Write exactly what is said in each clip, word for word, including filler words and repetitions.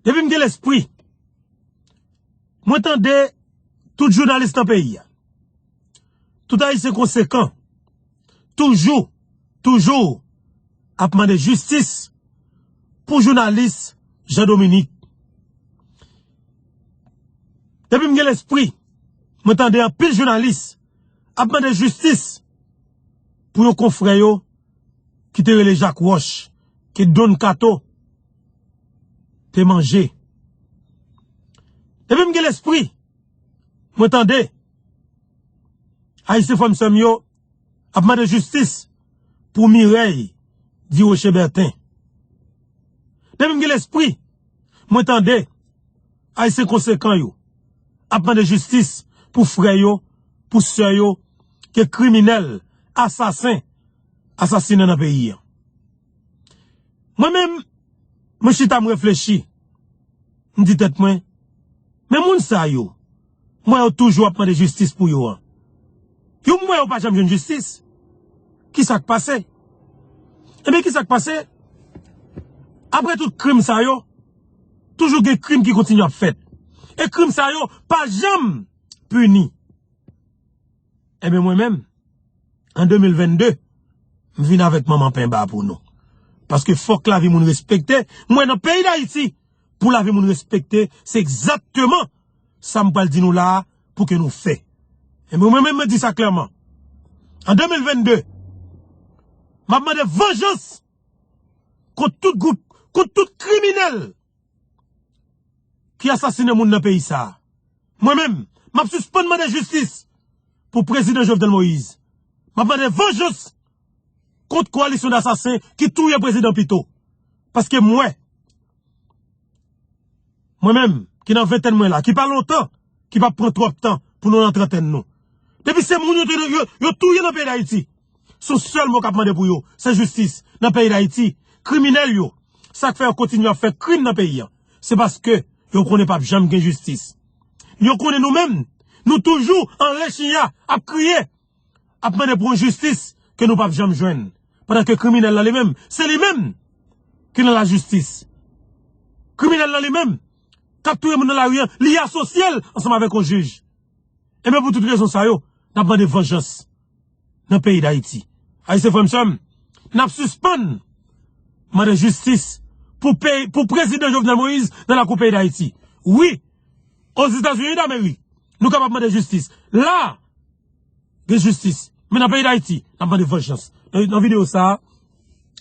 Depi m gen lespri, mwen tande tout jounalis nan peyi a, tout Ayisyen konsekan, toujou, toujou ap mande jistis pou jounalis Jean Dominique. Depi m gen lespri, mwen tande anpil jounalis ap mande jistis pou yon konfrè yo ki te rele Jacques Roche, ke Don Kato te manje. Depi m gen lespri, mwen tande Ayisyen frè m sè m yo ap mande jistis pou Mireille Durocher Bertin. Depi m gen lespri, mwen tande Ayisyen konsekan yo ap mande jistis pou frè yo, pou sè yo, ke kriminèl, asasen, asasinen nan peyi a. Mwen menm, mwen chita m reflechi. M di tèt mwen, men moun sa yo, m wè yo toujou ap mande jistis pou yo an. Yo m wè yo pa janm jwenn jistis. Ki sa k pase? Ebyen, ki sa k pase? Apre tout krim sa yo, toujou gen krim ki kontinye ap fèt. E krim sa yo pa janm pini. Ebyen, mwen menm, an de mil vennde, m vin avèk manman penba pou nou. Paske fòk lavi moun respekte. Mwen nan peyi Dayiti, pou lavi moun respekte, se egzakteman sa m pral di nou la a pou ke nou fè. Ebyen, mwen menm, mwen di sa klèman. An de mil vennde, m ap mande vanjans kont tout gwoup, kont tout kriminèl ki asasinen moun nan peyi sa a. Mwen menm, m ap sispann mande jistis pou prezidan Jovenel Moïse. M ap mande vanjans kont kowalisyon dasasen ki touye prezidan pito. Paske m wè, mwen menm, ki nan ventèn mwen la, ki pa lontan, ki p ap pran twòp tan pou nou nan trantèn nou. Depi se moun yo, yo, yo touye nan peyi Dayiti, se yon sèl mo k ap mande pou yo, se jistis. Nan peyi Dayiti, kriminèl yo, sa k fè yo kontinye ap fè krim nan peyi a, se paske yo konnen p ap janm gen jistis. Yo konnen nou menm, nou toujou anlè chiya ap kriye, ap mande pou yon jistis ke nou p ap janm jwenn. Pandan ke kriminèl lan li menm, se li menm ki nan lajistis. Kriminèl lan li menm, k ap touye moun nan lari a, li asosye l ansanm avèk yon jij. Ebyen, pou tout rezon sa yo, n ap mande vanjans nan peyi Dayiti. Ayisyen frè m sè m, n ap sispann mande jistis pou peyi, pou prezidan Jovenel Moïse nan lakou peyi Dayiti. Wi, Ozetazini Damerik, nou kapab mande jistis. La, gen jistis. Men nan peyi Dayiti, n ap mande vanjans. Nan, nan videyo sa a,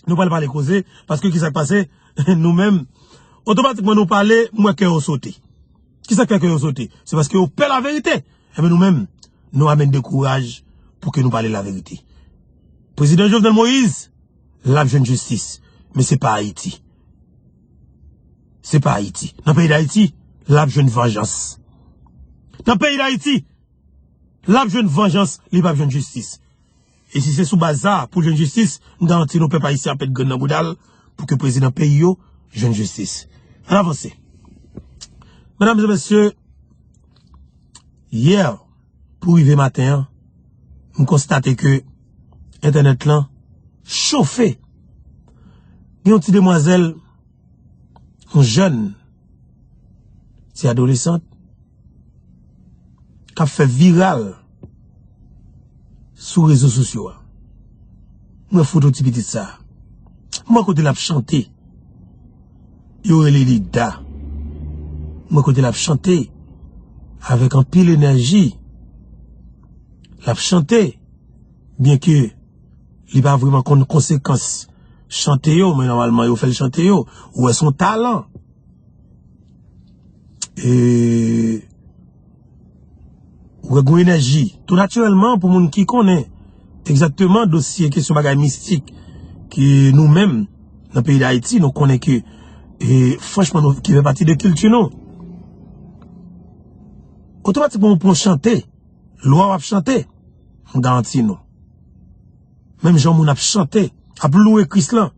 nou pral pale koze, paske ki sa k pase? Nou menm, otomatikman nou pale, m wè kè yo sote. Ki sa k fè kè yo sote? Se paske yo pè laverite. Enben nou menm, nou amenn de kouraj pou ke nou pale laverite. Prezidan Jovenel Moïse, l ap jwenn jistis. Men se pa Ayiti. Se pa Ayiti. Nan peyi Dayiti, l ap jwenn vanjans. Nan peyi Dayiti, l ap jwenn vanjans, li p ap jwenn jistis. E si se sou baz sa a pou l jwenn jistis, m garanti nou pèp ayisyen ap pèt grenn nan bouda l pou ke prezidan peyi yo jwenn jistis. Ann avanse. Medam e mesye, yè pou rive maten an, m konstate ke entènèt lan chofe. Gen yon ti demwazèl, yon jèn, ti adolesant, k ap fè viral sou rezo sosyo a. M wè foto ti pitit sa a. M wè kote l ap chante. Yo rele li Da. M wè kote l ap chante avèk anpil enèji. L ap chante, byenke li pa vrèman konn konsekans chante yo, men nòmalman yo fè l chante yo. Ou wè se yon talan. E, ou wè gen yon enèji tou natirèlman pou moun ki konnen egzakteman dosye kesyon bagay mistik ke nou menm nan peyi Dayiti, nou konnen ke, e, franchman, nou, ki fè pati de kilti nou. Otomatikman, ou pran chante, lwa w ap chante, m garanti nou. Menm jan moun ap chante, ap louwe Kris lan,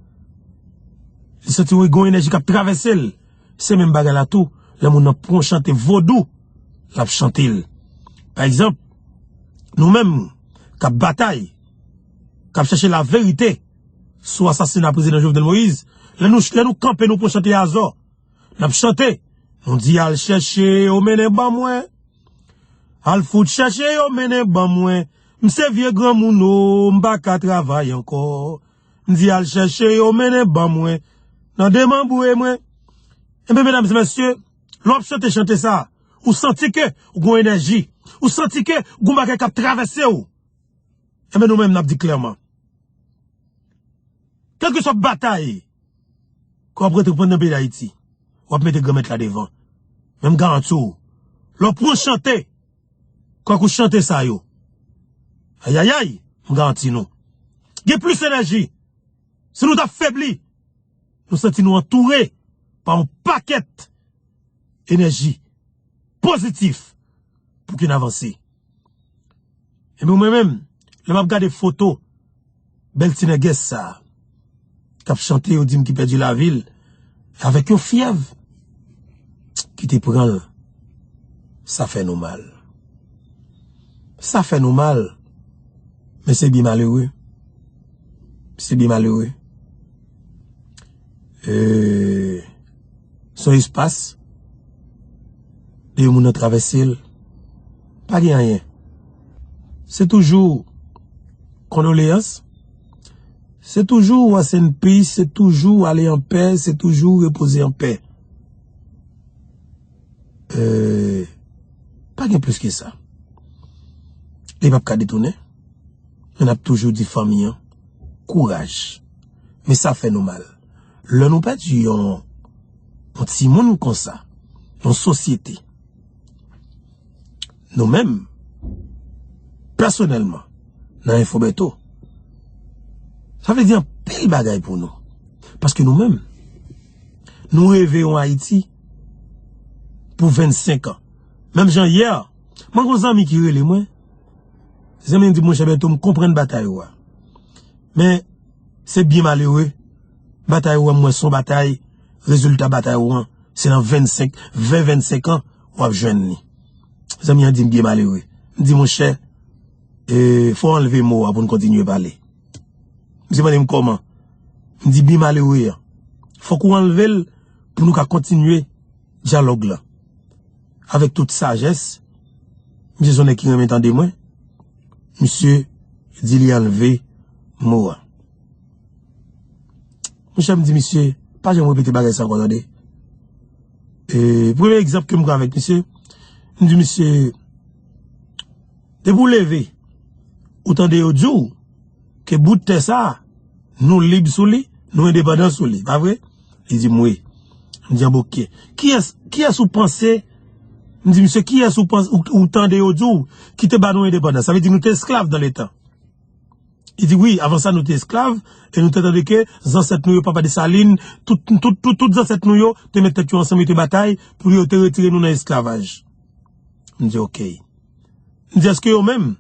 li santi wi gen yon enèji k ap travèse l. Se menm bagay la tou, lè moun nan pran chante vodou, l ap chante l. Pa egzanp, nou menm k ap batay, k ap chèche laverite sou asasina prezidan Jovenel Moïse, lè nou, lè nou kanpe, nou pran chante Azò, N ap chante. Nou di al chèche yo mennen ban mwen. Al fout chèche yo mennen ban mwen. M se vye granmoun o, m pa ka travay ankò. M di al chèche yo mennen ban mwen. Nan demanbre mwen. Enben, medam e mesye, lè w ap chante chante sa, ou santi ke ou gon enèji. Ou santi ke gon bagay k ap travèse w. Enben, nou menm, n ap di klèman. Kèlkeswa batay ke w ap rantre pran nan peyi Dayiti, w ap mete Granmèt la devan. Men m garanti w, lè w pran chante, kwak ou chante sa yo, ayayay, m garanti nou, gen plis enèji. Si nou t ap febli, nou santi nou antoure pa yon pakèt enèji pozitif pou ke n avanse. Ebyen, mwen menm, lè m ap gade foto bèl ti nègès sa a, k ap chante, yo di m ki pèdi lavi l, avèk yon fyèv ki te pran l, sa fè nou mal. Sa fè nou mal, men se byen malere. Se byen malere. E, se yon espas, de moun nan travèse l, pa gen anyen. Se toujou kondoleyans, se toujou rest in peace, se toujou ale an pè, se toujou repoze an pè. E, pa gen plis ke sa. Li p ap ka detounen. Men n ap toujou di fanmi an, kouraj. Men sa fè nou mal. Lè nou pèdi yon, yon timoun konsa, yon sosyete, nou menm, pèsonèlman, nan Enfo Bèto, sa vle di anpil bagay pou nou. Paske nou menm, nou reve yon Ayiti pou vennsenk an. Menm jan yè, mwen gon zanmi ki rele mwen. Zanmi an di, monchè Bèto, m konprann batay ou a. Men, se byen malere. Batay ou an, m wè se yon batay, rezilta batay ou an, se nan vennsenk, ven, vennsenk an, w ap jwenn li. Zanmi an di m byen malere. M di, monchè, e, fò w anlve mo a pou n kontinye pale. Misye mande m kòman. M di, byen malere an. Fòk ou anlve l pou nou ka kontinye dyalòg lan. Avèk tout sajès, misye se yon nèg ki renmen tande mwen. Misye di li anlve mo a. Monchè, m di misye, pa janm repete bagay sa ankò, tande. E, premye egzanp ke m pran avèk misye, m di misye, depi w leve, ou tande yo di w ke bout tè sa, nou lib sou li, nou endepandan sou li, pa vre? Li di m wi. M di, anben, oke. Kiyès, kiyès ou panse, m di misye, kiyès ou panse, ou, ou tande yo di w ki te ba nou endepandans? Sa vle di nou te esklav dan letan. Li di, wi, avan sa nou te esklav, e nou te tande ke zansèt nou yo, papa Desalin, tout, tout, tout, tout zansèt nou yo, te met tèt yo ansanm, yo te batay, pou yo te retire nou nan esklavaj. M di, oke. M di, èske yo menm?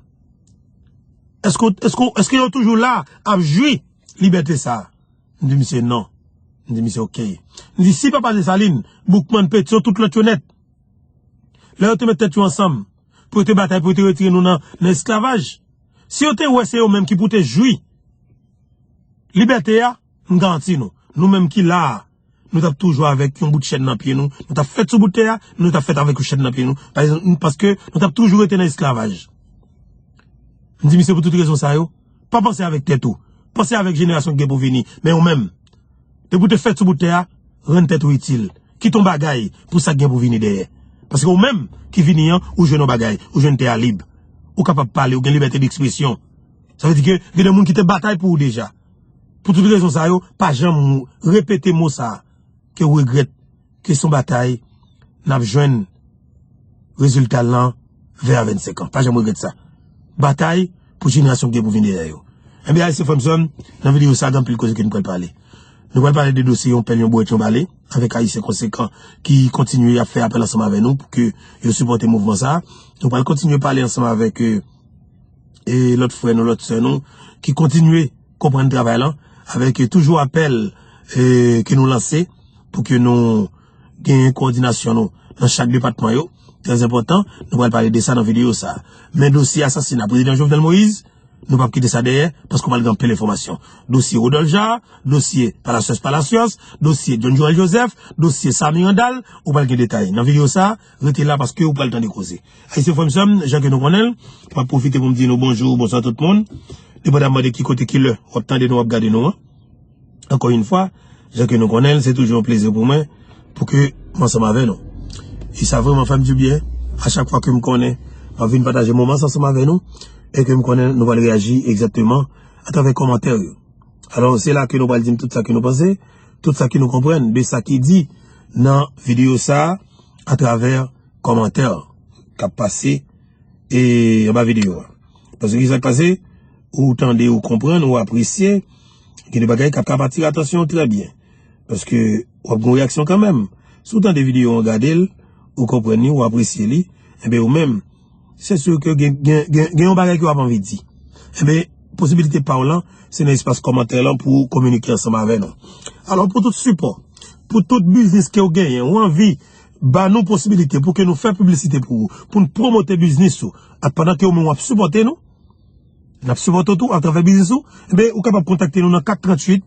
Èske, èske, èske yo toujou la ap jwi libète sa a? M di misye, non. M di misye, oke. M di, si papa Desalin, Boukman, Petyon, tout lòt yo nèt, lè yo te met tèt yo ansanm, pou yo te batay, pou yo te retire nou nan, nan esklavaj, si yo te wè se yo menm ki pou te jwi libète a, m garanti nou, nou menm ki la a, nou t ap toujou avèk yon bout chèn nan pye nou, nou t ap fèt sou bout tè a, nou t ap fèt avèk yon chèn nan pye nou, pa egzanp, paske nou t ap toujou rete nan esklavaj. M di misye, pou tout rezon sa yo, pa panse avèk tèt ou, panse avèk jenerasyon ki gen pou vini, men ou menm, depi w te fèt sou bout tè a, rann tèt ou itil. Kite yon bagay pou sa k gen pou vini dèyè. Paske ou menm ki vini an, ou jwenn yon bagay, ou jwenn tè a lib. Ou kapab pale, ou gen libète dekspresyon. Sa vle di ke gen de moun ki te batay pou ou deja. Pou tout rezon sa yo, pa janm repete mo sa a, ke w regrèt ke se yon batay n ap jwenn rezilta l lan vè a vennsenk an. Pa janm regrèt sa. Batay pou jenerasyon ki gen pou vini dèyè yo. Enben, ayisyen frè m sè m, nan videyo sa a, gen anpil koze ke nou pral pale. Nou pral pale de dosye yon pèl, yon bwèt, yon bale, avèk ayisyen konsekan ki kontinye ap fè apèl ansanm avè nou pou ke yo sipòte mouvman sa a. Nou pral kontinye pale ansanm avèk, e, e lòt frè nou, lòt sè nou, ki kontinye konprann travay lan, avèk, e, toujou apèl, e, ke nou lanse pou ke nou genyen kowòdinasyon nou nan chak depatman yo. Trè enpòtan, nou pral pale de sa nan videyo sa a. Men dosye asasina Prezidan Jovenel Moïse, Nou p ap kite sa dèyè, paske w pral gen anpil enfòmasyon. Dosye Rodolphe Jaar, dosye Palacios Palacios, dosye John Joël Joseph, dosye Samy Randal, ou pral gen detay. Nan videyo sa a, rete la paske ou pral tande koze. Ayisyen frè m sè m, jan ke nou konnen l, m ap pwofite pou m di nou bonjou, bonswa tout moun. Depandaman de ki kote, ki lè w ap tande nou, w ap gade nou an. Ankò yon fwa, jan ke nou konnen l, se toujou yon plezi pou mwen pou ke m ansanm avè nou. E sa vrèman fè m dibyen a chak fwa ke m konnen m ap vin pataje moman sa ansanm avè nou e ke m konnen nou pral reyaji egzakteman atravè kòmantè yo. Alò, se la ke nou pral di m tout sa ke nou panse, tout sa ke nou konprann de sa ki di nan videyo sa a atravè kòmantè k ap pase e anba videyo a. Paske ki sa k pase? Ou tande, ou konprann, ou apresye, gen de bagay k ap kap atire atansyon w trè byen. Paske w ap gen yon reyaksyon kanmenm. Si w tande videyo an, gade l, ou konprann li, ou apresye li, enben ou menm, se si ke gen, gen, gen, gen yon bagay ke w ap anvi di. Enben, posibilite pa w lan, se nan espas kòmantè lan pou w kominike ansanm avè nou. Alò, pou tout sipò, pou tout biznis ke w genyen, ou anvi ba nou posibilite pou ke nou fè piblisite pou ou, pou n pwomote biznis ou, ak pandan ke ou menm w ap sipòte nou, n ap sipòte w tou atravè biznis ou, enben, ou kapab kontakte nou nan kat tranntuit,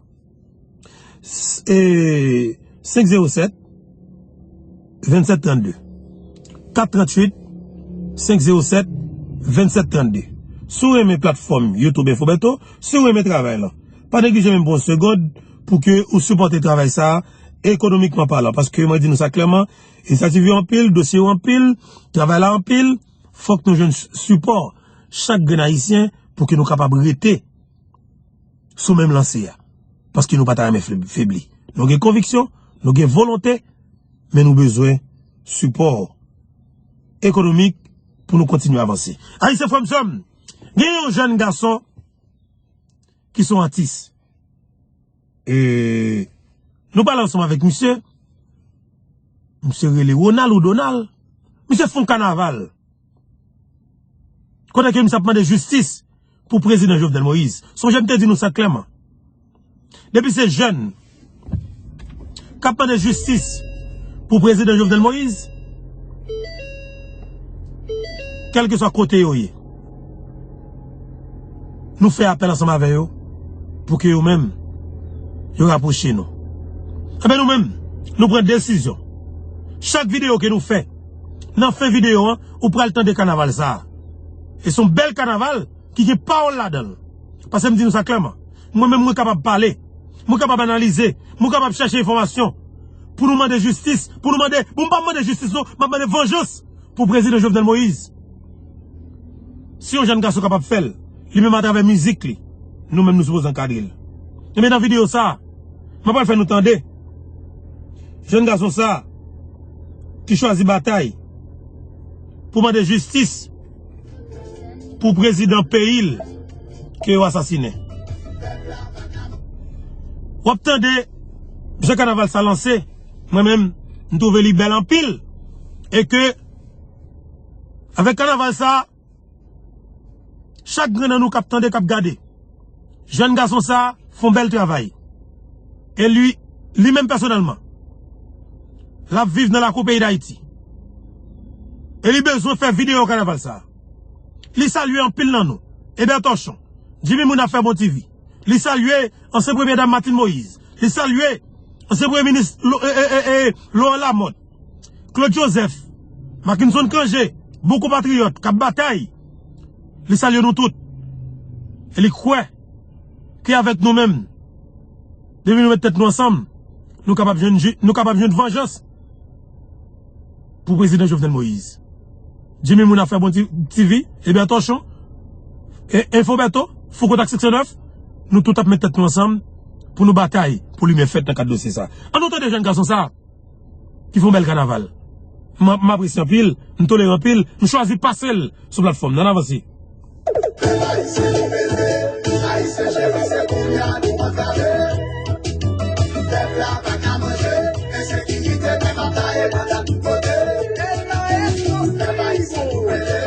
s-, e, senk zewo sèt, vennsèt trannde. Kat tranntuit, senk zewo sèt, vennsèt trannde. Si w renmen platfòm YouTube Info Bertho, si w renmen travay lan, pa neglije menm pou yon segond pou ke ou sipòte travay sa a, ekonomikman palan. Paske mwen di nou sa klèman, inisyativ yo anpil, dosye yo anpil, travay la anpil, fòk nou jwenn s-, sipò chak grenn Ayisyen pou ke nou kapab rete sou menm lanse a. Paske nou pa ta renmen feb-, febli. Nou gen konviksyon, nou gen volonte, men nou bezwen sipò ekonomik pou nou kontinye avanse. Ayisyen frè m sè m, gen yon jèn gason ki se yon atis. E nou pale ansanm avèk misye. Misye rele Ronald ou Donald. Misye fè yon kanaval. Kote ke misye ap mande jistis pou prezidan Jovenel Moïse. Sonje m te di nou sa klèman. Depi se jèn k ap mande jistis pou prezidan Jovenel Moïse, kèlkeswa kote yo ye, nou fè apèl ansanm avè yo pou ke yo menm, yo rapwoche nou. Enben nou menm, nou pran desizyon. Chak videyo ke nou fè, nan fen videyo an, ou pral tande kanaval sa a. E se yon bèl kanaval ki gen pawòl ladan l. Paske m di nou sa klèman. Mwen menm, mwen kapab pale. Mwen kapab analize. Mwen kapab chèche enfòmasyon. Pou nou mande jistis. Pou nou mande, bon, m pa mande jistis, non. M ap mande vanjans pou prezidan Jovenel Moïse. Si yon jèn gason kapab fè l, li menm atravè mizik li, nou menm nou sipoze ankadre l. Ebyen, nan videyo sa a, mwen pral fè nou tande jèn gason sa a ki chwazi batay pou mande jistis pou prezidan peyi l ke yo asasinen. W ap tande jan kanaval sa lanse, mwen menm, m twouve li bèl anpil. E ke, avèk kanaval sa, chak grenn nan nou k ap tande, k ap gade, jèn gason sa fè yon bèl travay. E li, li menm pèsonèlman, l ap viv nan lakou peyi Dayiti. E li bezwen fè videyo kanaval sa. Li salye anpil nan nou. Eber Torchon, Jimmy Moun Afè Bon T V. Li salye ansyen premye dam Martine Moïse. Li salye ansyen premye minis Lo-, e, e, e, e, Laurent Lamothe, Claude Joseph, Mackenson Cangé, bon konpatriyòt k ap batay. Li salye nou tout. E li kwè ke avèk nou menm, depi nou met tèt nou ansanm, nou kapab jwenn ji-, nou kapab jwenn vanjans pou prezidan Jovenel Moïse. Jimmy Moun Afè Bon T-, T V, Eber Torchon, e, Info Bertho, Fouco Tax seksyon nèf, nou tout ap met tèt nou ansanm pou nou batay pou limyè fèt nan kad dosye sa. Ann nou tande jèn gason sa ki fè yon bèl kanaval. M, m apresye anpil, m tolere anpil, m chwazi pase l sou platfòm nan. Ann avanse. Ayisyen nou bezwen, Ayisyen cheri, se kounye a nou antrave. Pèp la pa ka manje, ensekirite menm ap taye pandan tout kote. Pèp ayisyen nou rele,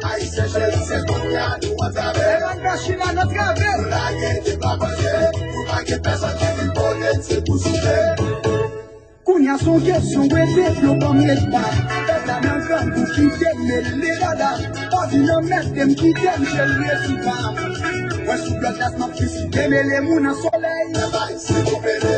Ayisyen cheri, se kounye a nou antrave. Nou lage de pa manje, pou pa gen pèsòn ki vin pote n se pou souple. Kounye a se yon kesyon rete, yo ban m ret pa. Nan grangou kite m mele dada. Pa vin anmède m, kite m jere sou pa. Mwen sou blòdlas m ap fisi demele moun an solèy. Pèp ayisyen nou mele.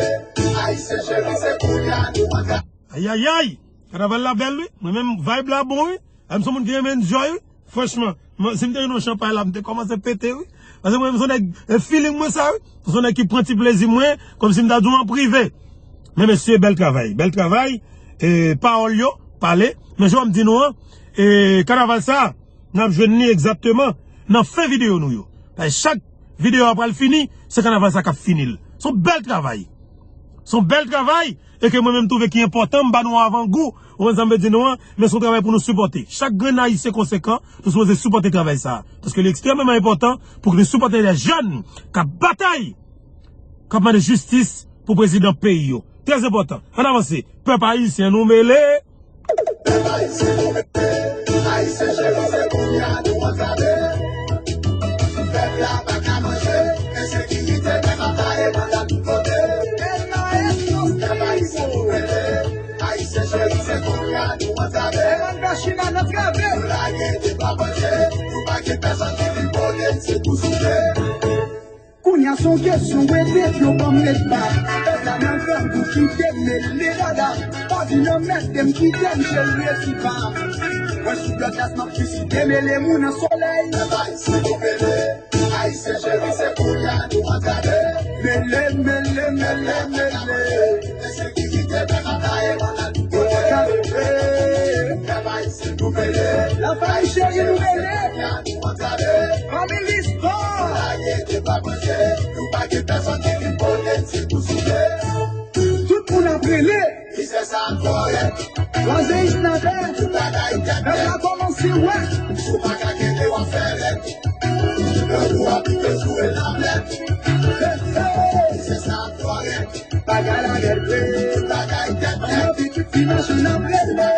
Ayisyen cheri, se kounye a nou antre. Ayayay! Kanaval la bèl wi. Mwen menm vibe la bon wi. Mwen se moun ki renmen enjoy wi. Franchman, mwen, si m te jwenn yon chanpay la, m te kòmanse pete wi. Paske mwen menm se yon nèg, e feeling mwen sa wi. Se yon nèg ki pran ti plezi mwen, kòmsi m ta di w an prive. Men mesye, bèl travay, bèl travay. E pawòl yo pale. Men jan m di nou an, e kanaval sa, n ap jwenn li egzakteman nan fen videyo nou yo. Paske chak videyo a pral fini, se kanaval sa k ap fini l. Se yon bèl travay. Se yon bèl travay e ke mwen menm m twouve ki enpòtan, m ba nou avangou, ou konn sa m vle di nou an, men se yon travay pou nou sipòte. Chak grenn ayisyen konsekan, nou sipoze sipòte travay sa a. Paske li ekstrèmeman enpòtan pou ke nou sipòte lè jèn k ap batay, k ap mande jistis pou prezidan peyi yo. Trè enpòtan. Ann avanse. Pèp ayisyen nou mele. Pèp ayisyen nou mele, ayisyen cheri, se kounye a nou antrave. Pèp la pa ka manje, ensekirite menm ap taye banda tout kote. Pèp ayisyen nou mele, ayisyen cheri, se kounye a nou antrave. Nou lage de pa manje, nou pa gen pèsonn ki vin pone n, se kou soulye. Kounye a se yon kesyon wete yo ban m ret ba. Pèp la nan grangou kite m mele dada. Pa vin anmède m, kite m jere sou pa. Mwen sou blòdlas m ap fisi demele moun an solèy. Pèp ayisyen nou mele, ayisyen cheri, se kounye a nou antrave. Mele, mele, mele, mele. Ensekirite menm ap taye banda tout kote. Pèp ayisyen nou mele. Lafanmi cheri nou mele. Fanmi Listò. Nou pa gen pèsonn ki vin pone n, se kou soulye. Tout moun ap rele. Misye sa twò rèd. Wazeyis nan tè. Tout bagay tèt nèg la kòmanse wè. Si w pa ka kenbe w ap fè rèd. Grangou ap vin sou e nan mèd. Misye sa twò rèd. Bagay la rèd vre. Tout bagay tèt nèg. Ann anvi tout ti machin nan prele.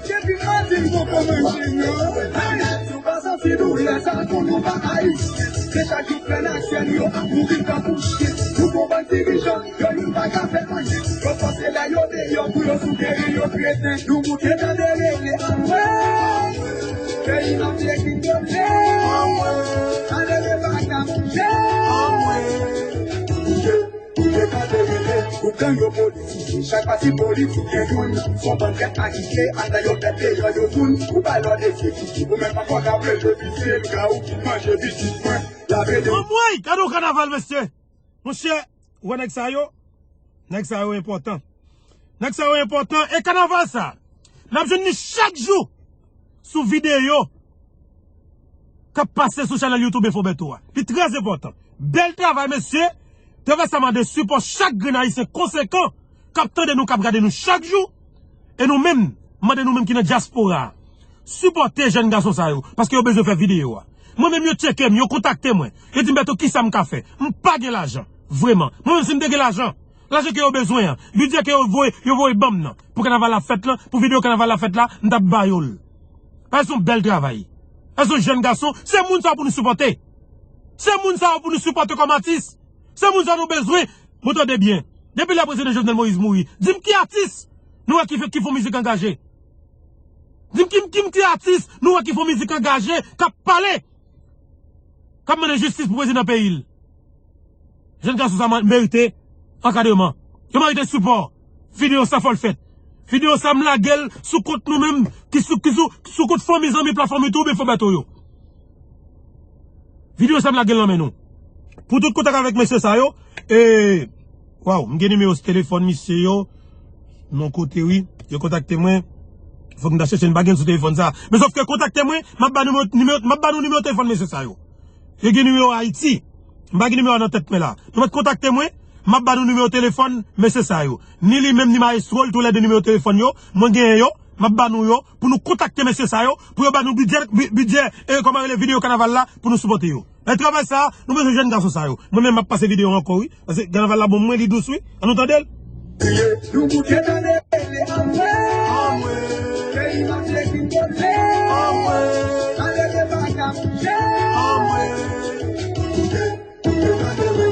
Depi maten m poko manje non. Hey, si w pa santi doulè sa pou nou pa ayisyen. Se chak jou frè n ak sè n yo ap mouri tankou chen. Nou gon bann dirijan, yo youn pa ka fè anyen. Yo fòse lè yo deyò pou yo sou teren yo kreten. Nou moute tande rele anmwe. Peyi n ap vle ki kote. Ale le pa ka manje. Ou te tande rele, gwoup gang yo politize. Chak pati politik gen youn. Son bann trèt atike, ann yo fè deyò yo youn. Ou pa lòd efektif, ou menm ankò ka plede vizye. Lougarou ki manje pitit mwen. Lave de. Anmwey, gade yon kanaval, mesye. Monchè, ou wè nèg sa yo? Nèg sa yo enpòtan. Nèg sa yo enpòtan. E kanaval sa, n ap jwenn li chak jou sou videyo k ap pase sou chanèl YouTube Info Bertho a. Li trè enpòtan. Bèl travay, mesye. Travay sa mande sipò chak grenn ayisyen konsekan k ap tande nou, k ap gade nou chak jou. E nou menm, mande nou menm ki nan dyaspora a, sipòte jèn gason sa yo, paske yo bezwen fè videyo a. Mwen menm, yo tcheke m, yo kontakte mwen. Yo di m, Bertho, kisa m ka fè? M pa gen lajan, vrèman. Mwen menm, si m te gen lajan, lajan ke yo bezwen an, bidjè ke yo voye, yo voye ban m nan, pou kanaval la fèt lan, pou videyo kanaval la fèt la, m t ap ba yo l. Sa se yon bèl travay. Sa se yon jèn gason. Se moun sa yo pou nou sipòte. Se moun sa yo pou nou sipòte kòm atis. Se moun sa yo nou bezwen. Bon, tande byen. Depi lè prezidan Jovenel Moïse mouri, di m ki atis nou wè ki fè, ki fè mizik angaje? Di m ki, ki, ki atis nou wè ki fè mizik angaje, k ap pale, k ap mande jistis pou prezidan peyi l? Jèn gason sa merite ankadreman. Yo merite sipò. Videyo sa fò l fèt. Videyo sa m lage l sou kont nou menm, ki sou, ki sou, sou kont fanmi, zanmi, platfòm YouTube Info Bertho yo. Videyo sa m lage l nan men nou. Pou tout kontak avèk mesye sa yo, e, waw, m gen nimewo telefòn misye yo, nan kote wi, yo kontakte mwen. Fòk m ta chèche, m pa gen sou telefòn sa. Men sòf ke kontakte mwen, m ap ba nimewo, nimewo, m ap ba nou nimewo telefòn mesye sa yo. Yo gen nimewo Ayiti. M pa gen nimewo a nan tèt mwen la. Nou mèt kontakte mwen, m ap ba nou nimewo telefòn mesye sa yo. Ni li menm, ni mayestwo l, toulède nimewo telefòn yo. Mwen genyen yo, m ap ba nou yo, pou nou kontakte mesye sa yo, pou yo ba nou bidjè, bi-, bidjè, e, kòman rele, videyo kanaval la, pou nou sipòte yo. Nan travay sa, nou bezwen jèn gason sa yo. Mwen menm, m ap pase videyo ankò, wi. Paske kanaval la bon mwen, li dous, wi. Ann nou tande l. Nou moute tande rele anmwe. Anmwe. Peyi manje ki kole. Anmwe. Ale de baka manje. Anmwe.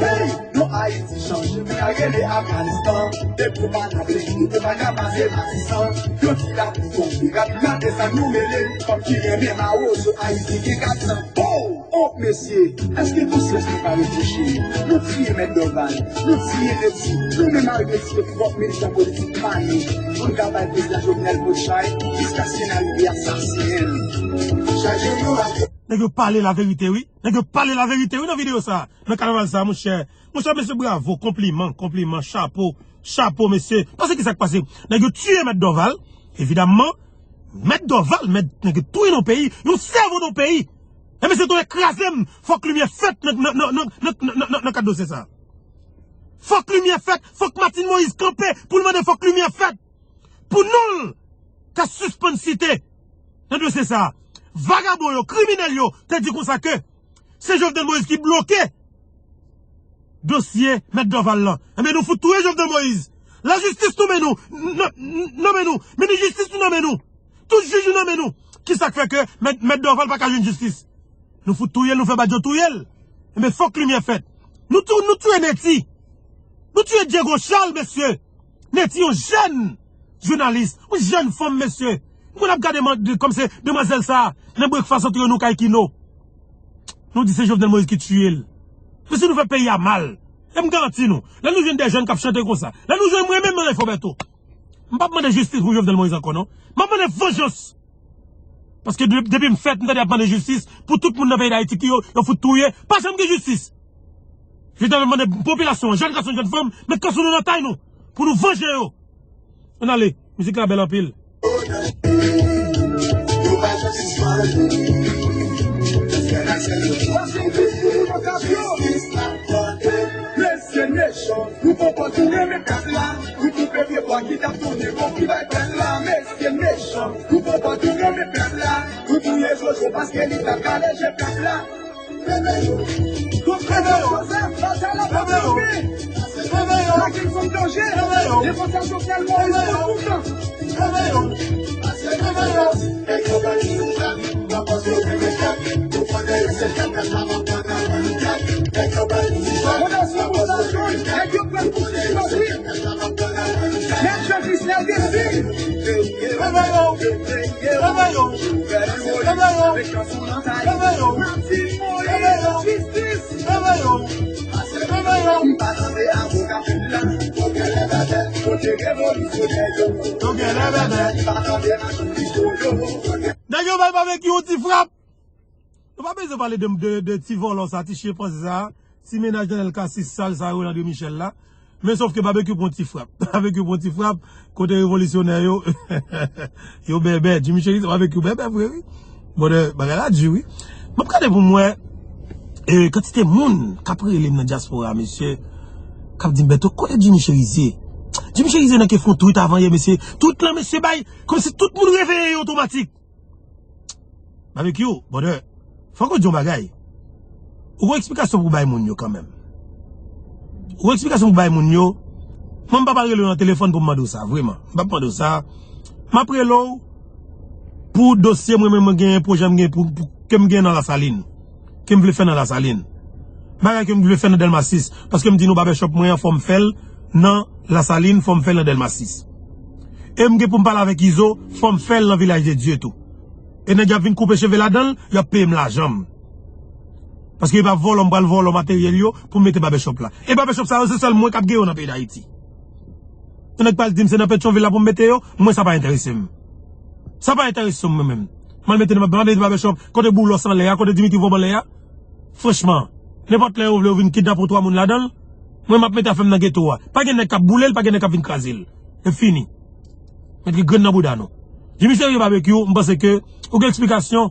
Hey, non Ayiti chanje, men Rele Afganistan, depi w pa nan peyi, ou pa ka pase Pakistan. Yon ti lapli tonbe, rap gade sa nou mele, fanm ki renmen mawozo, Ayiti gen kat san. Oh! Oh, mesye, èske konsyans nou pa reflechi? Nou tiye Mèt Dòval, nou tiye Neti, nou menm al retire twòp militan politik pa nou. Moun ka bay prezidan Jovenel Moïse chay, jiskaske n arive asasinen l. Chaje nou ak Nèg yo pale laverite, wi. Nèg yo pale laverite, wi, nan videyo sa. Nan kanaval sa, monchè. Monchè, mesye, bravo, konpliman, konpliman, chapo, chapo, mesye. Paske ki sa k pase? Nèg yo tiye Mèt Dòval, evidamman. Mèt Dòval, mèt, nèg yo touye nan peyi, yon sèvo nan peyi. E mesye, tonè kraze m, fòk limyè fèt nan, nan, nan kad dosye sa. Fòk limyè fèt, fòk Martine Moïse kanpe pou l mande fòk limyè fèt. Pou non l ka sispann site nan dosye sa a. Vagabon yo, kriminèl yo, te di konsa ke se Jovenel Moïse ki bloke dosye Mèt Dòval lan. Enben, nou fout touye Jovenel Moïse. Lajistis nou men nou, n-, n-, nonmen nou. Minis jistis nou nonmen nou. Tout jij nou nonmen nou. Ki sa k fè ke Mèt, Mèt Dòval pa ka jwenn jistis? Nou fout touye l, nou fè badjo touye l. Enben, fòk limyè fèt. Nou tou, nou touye Neti. Nou touye Diego Charles, mesye. Neti, yon jèn jounalis, yon jèn fanm, mesye. Nou konn ap gade man-, de, kòm se demwazèl sa a, nan breakfast antre nou kay Kino. Nou di se Jovenel Moïse ki tiye l. Mesye, nou fè peyi a mal. E m garanti nou, lè nou jwenn de jèn k ap chante konsa, lè nou jwenn mwen menm, Ralph Roberto, m p ap mande jistis pou Jovenel Moïse ankò, non. M ap mande vanjans. Paske de-, depi m fèt, m tande y ap mande jistis pou tout moun nan peyi Dayiti ki yo, yo fout touye. Pa janm gen jistis. Jovenel mande popilasyon an, jèn gason, jèn fanm, met kanson nou nan tay nou, pou nou vanje yo. Ann ale, mizik la bèl anpil. Mesye mechan, nou konpòte nou renmen pèp la. Nou koupe pye bwa ki t ap tounen bon ki bay pèp la. Mesye mechan, nou konpòte nou renmen pèp la. Nou touye Jojo paske li t ap kale je pèp la. Reveye yo. Tout reveye yo. Sa, sa, sa la pa kanpe. Reveye yo. Sa ki fòm danje. Reveye yo. Defans a Jovenel Moïse pou toutan. Reveye yo. Reveye yo. Fondasyon Fondasyon, nèg yo pran pou se chwazi. Nèg Jean Christel Désir. Reveye yo. Reveye yo. Reveye yo. Reveye yo. Martine Moïse, jistis. Reveye yo. Reveye yo. Nèg yo bay Babekyou yon ti frap. Nou pa bezwen pale de, de, de ti vòlò sa, ti chyen panse sa, ti mennaj Daniel Cassy sal sa yo, André Michel la. Men sòf ke Babekyou pran ti frap. Babekyou pran ti frap, kote revolisyonè yo, yo bèbè. Jimmy Chérizier, Babekyou bèbè vre, wi. Bon, de, bagay la di, wi. M ap gade pou m wè, e, kantite moun k ap rele m nan dyaspora, mesye, k ap di m, "Bèto, kote Jimmy Chérizier?" Jimmy Chérizier nan ke fè yon tweet avan yè, mesye. Tweet lan, mesye, bay, kòmsi tout moun reveye yo otomatik. Babekyou, brother, fòk ou di yon bagay. Ou gon eksplikasyon pou bay moun yo kanmenm. Ou gon eksplikasyon pou bay moun yo. Mwen, m p ap al rele w nan telefòn pou m mande w sa, vreman. M p ap mande w sa. M ap rele w pou dosye mwen menm, mwen genyen, pwojè m gen pou, pou, ke m gen nan Lasalin. Ke m vle fè nan Lasalin. Bagay ke m vle fè nan Dèlma sis. Paske m di nou, babèchòp mwen an, fò m fè l nan Lasalin, fò m fè l nan Dèlma sis. E m gen pou m pale avèk Izo, fò m fè l nan Vilaj de Dye tou. E nèg y ap vin koupe cheve ladan l, y ap peye m lajan m. Paske e pa vòlò m pral vòlò materyèl yo pou m mete babèchòp la. E babèchòp sa yo, se sèl mwen k ap gen yo nan peyi Dayiti. Yon nèg pral di m se nan Petyonvil la pou m mete yo, mwen sa pa enterese m. Sa pa enterese m mwen menm. M al mete, m al mete babèchòp kote Boulos anlè a, kote Dimitri Vorbe anlè a. Franchman, nenpòt lè yo vle yo vin kidnape yon twa moun ladan l, mwen m ap mete afè m nan geto a. Pa gen nèg k ap boule l, pa gen nèg k ap vin kraze l. E fini. Mèt gen grenn nan bouda nou. Jimmy Chérizier Babekyou, m panse ke ou gen eksplikasyon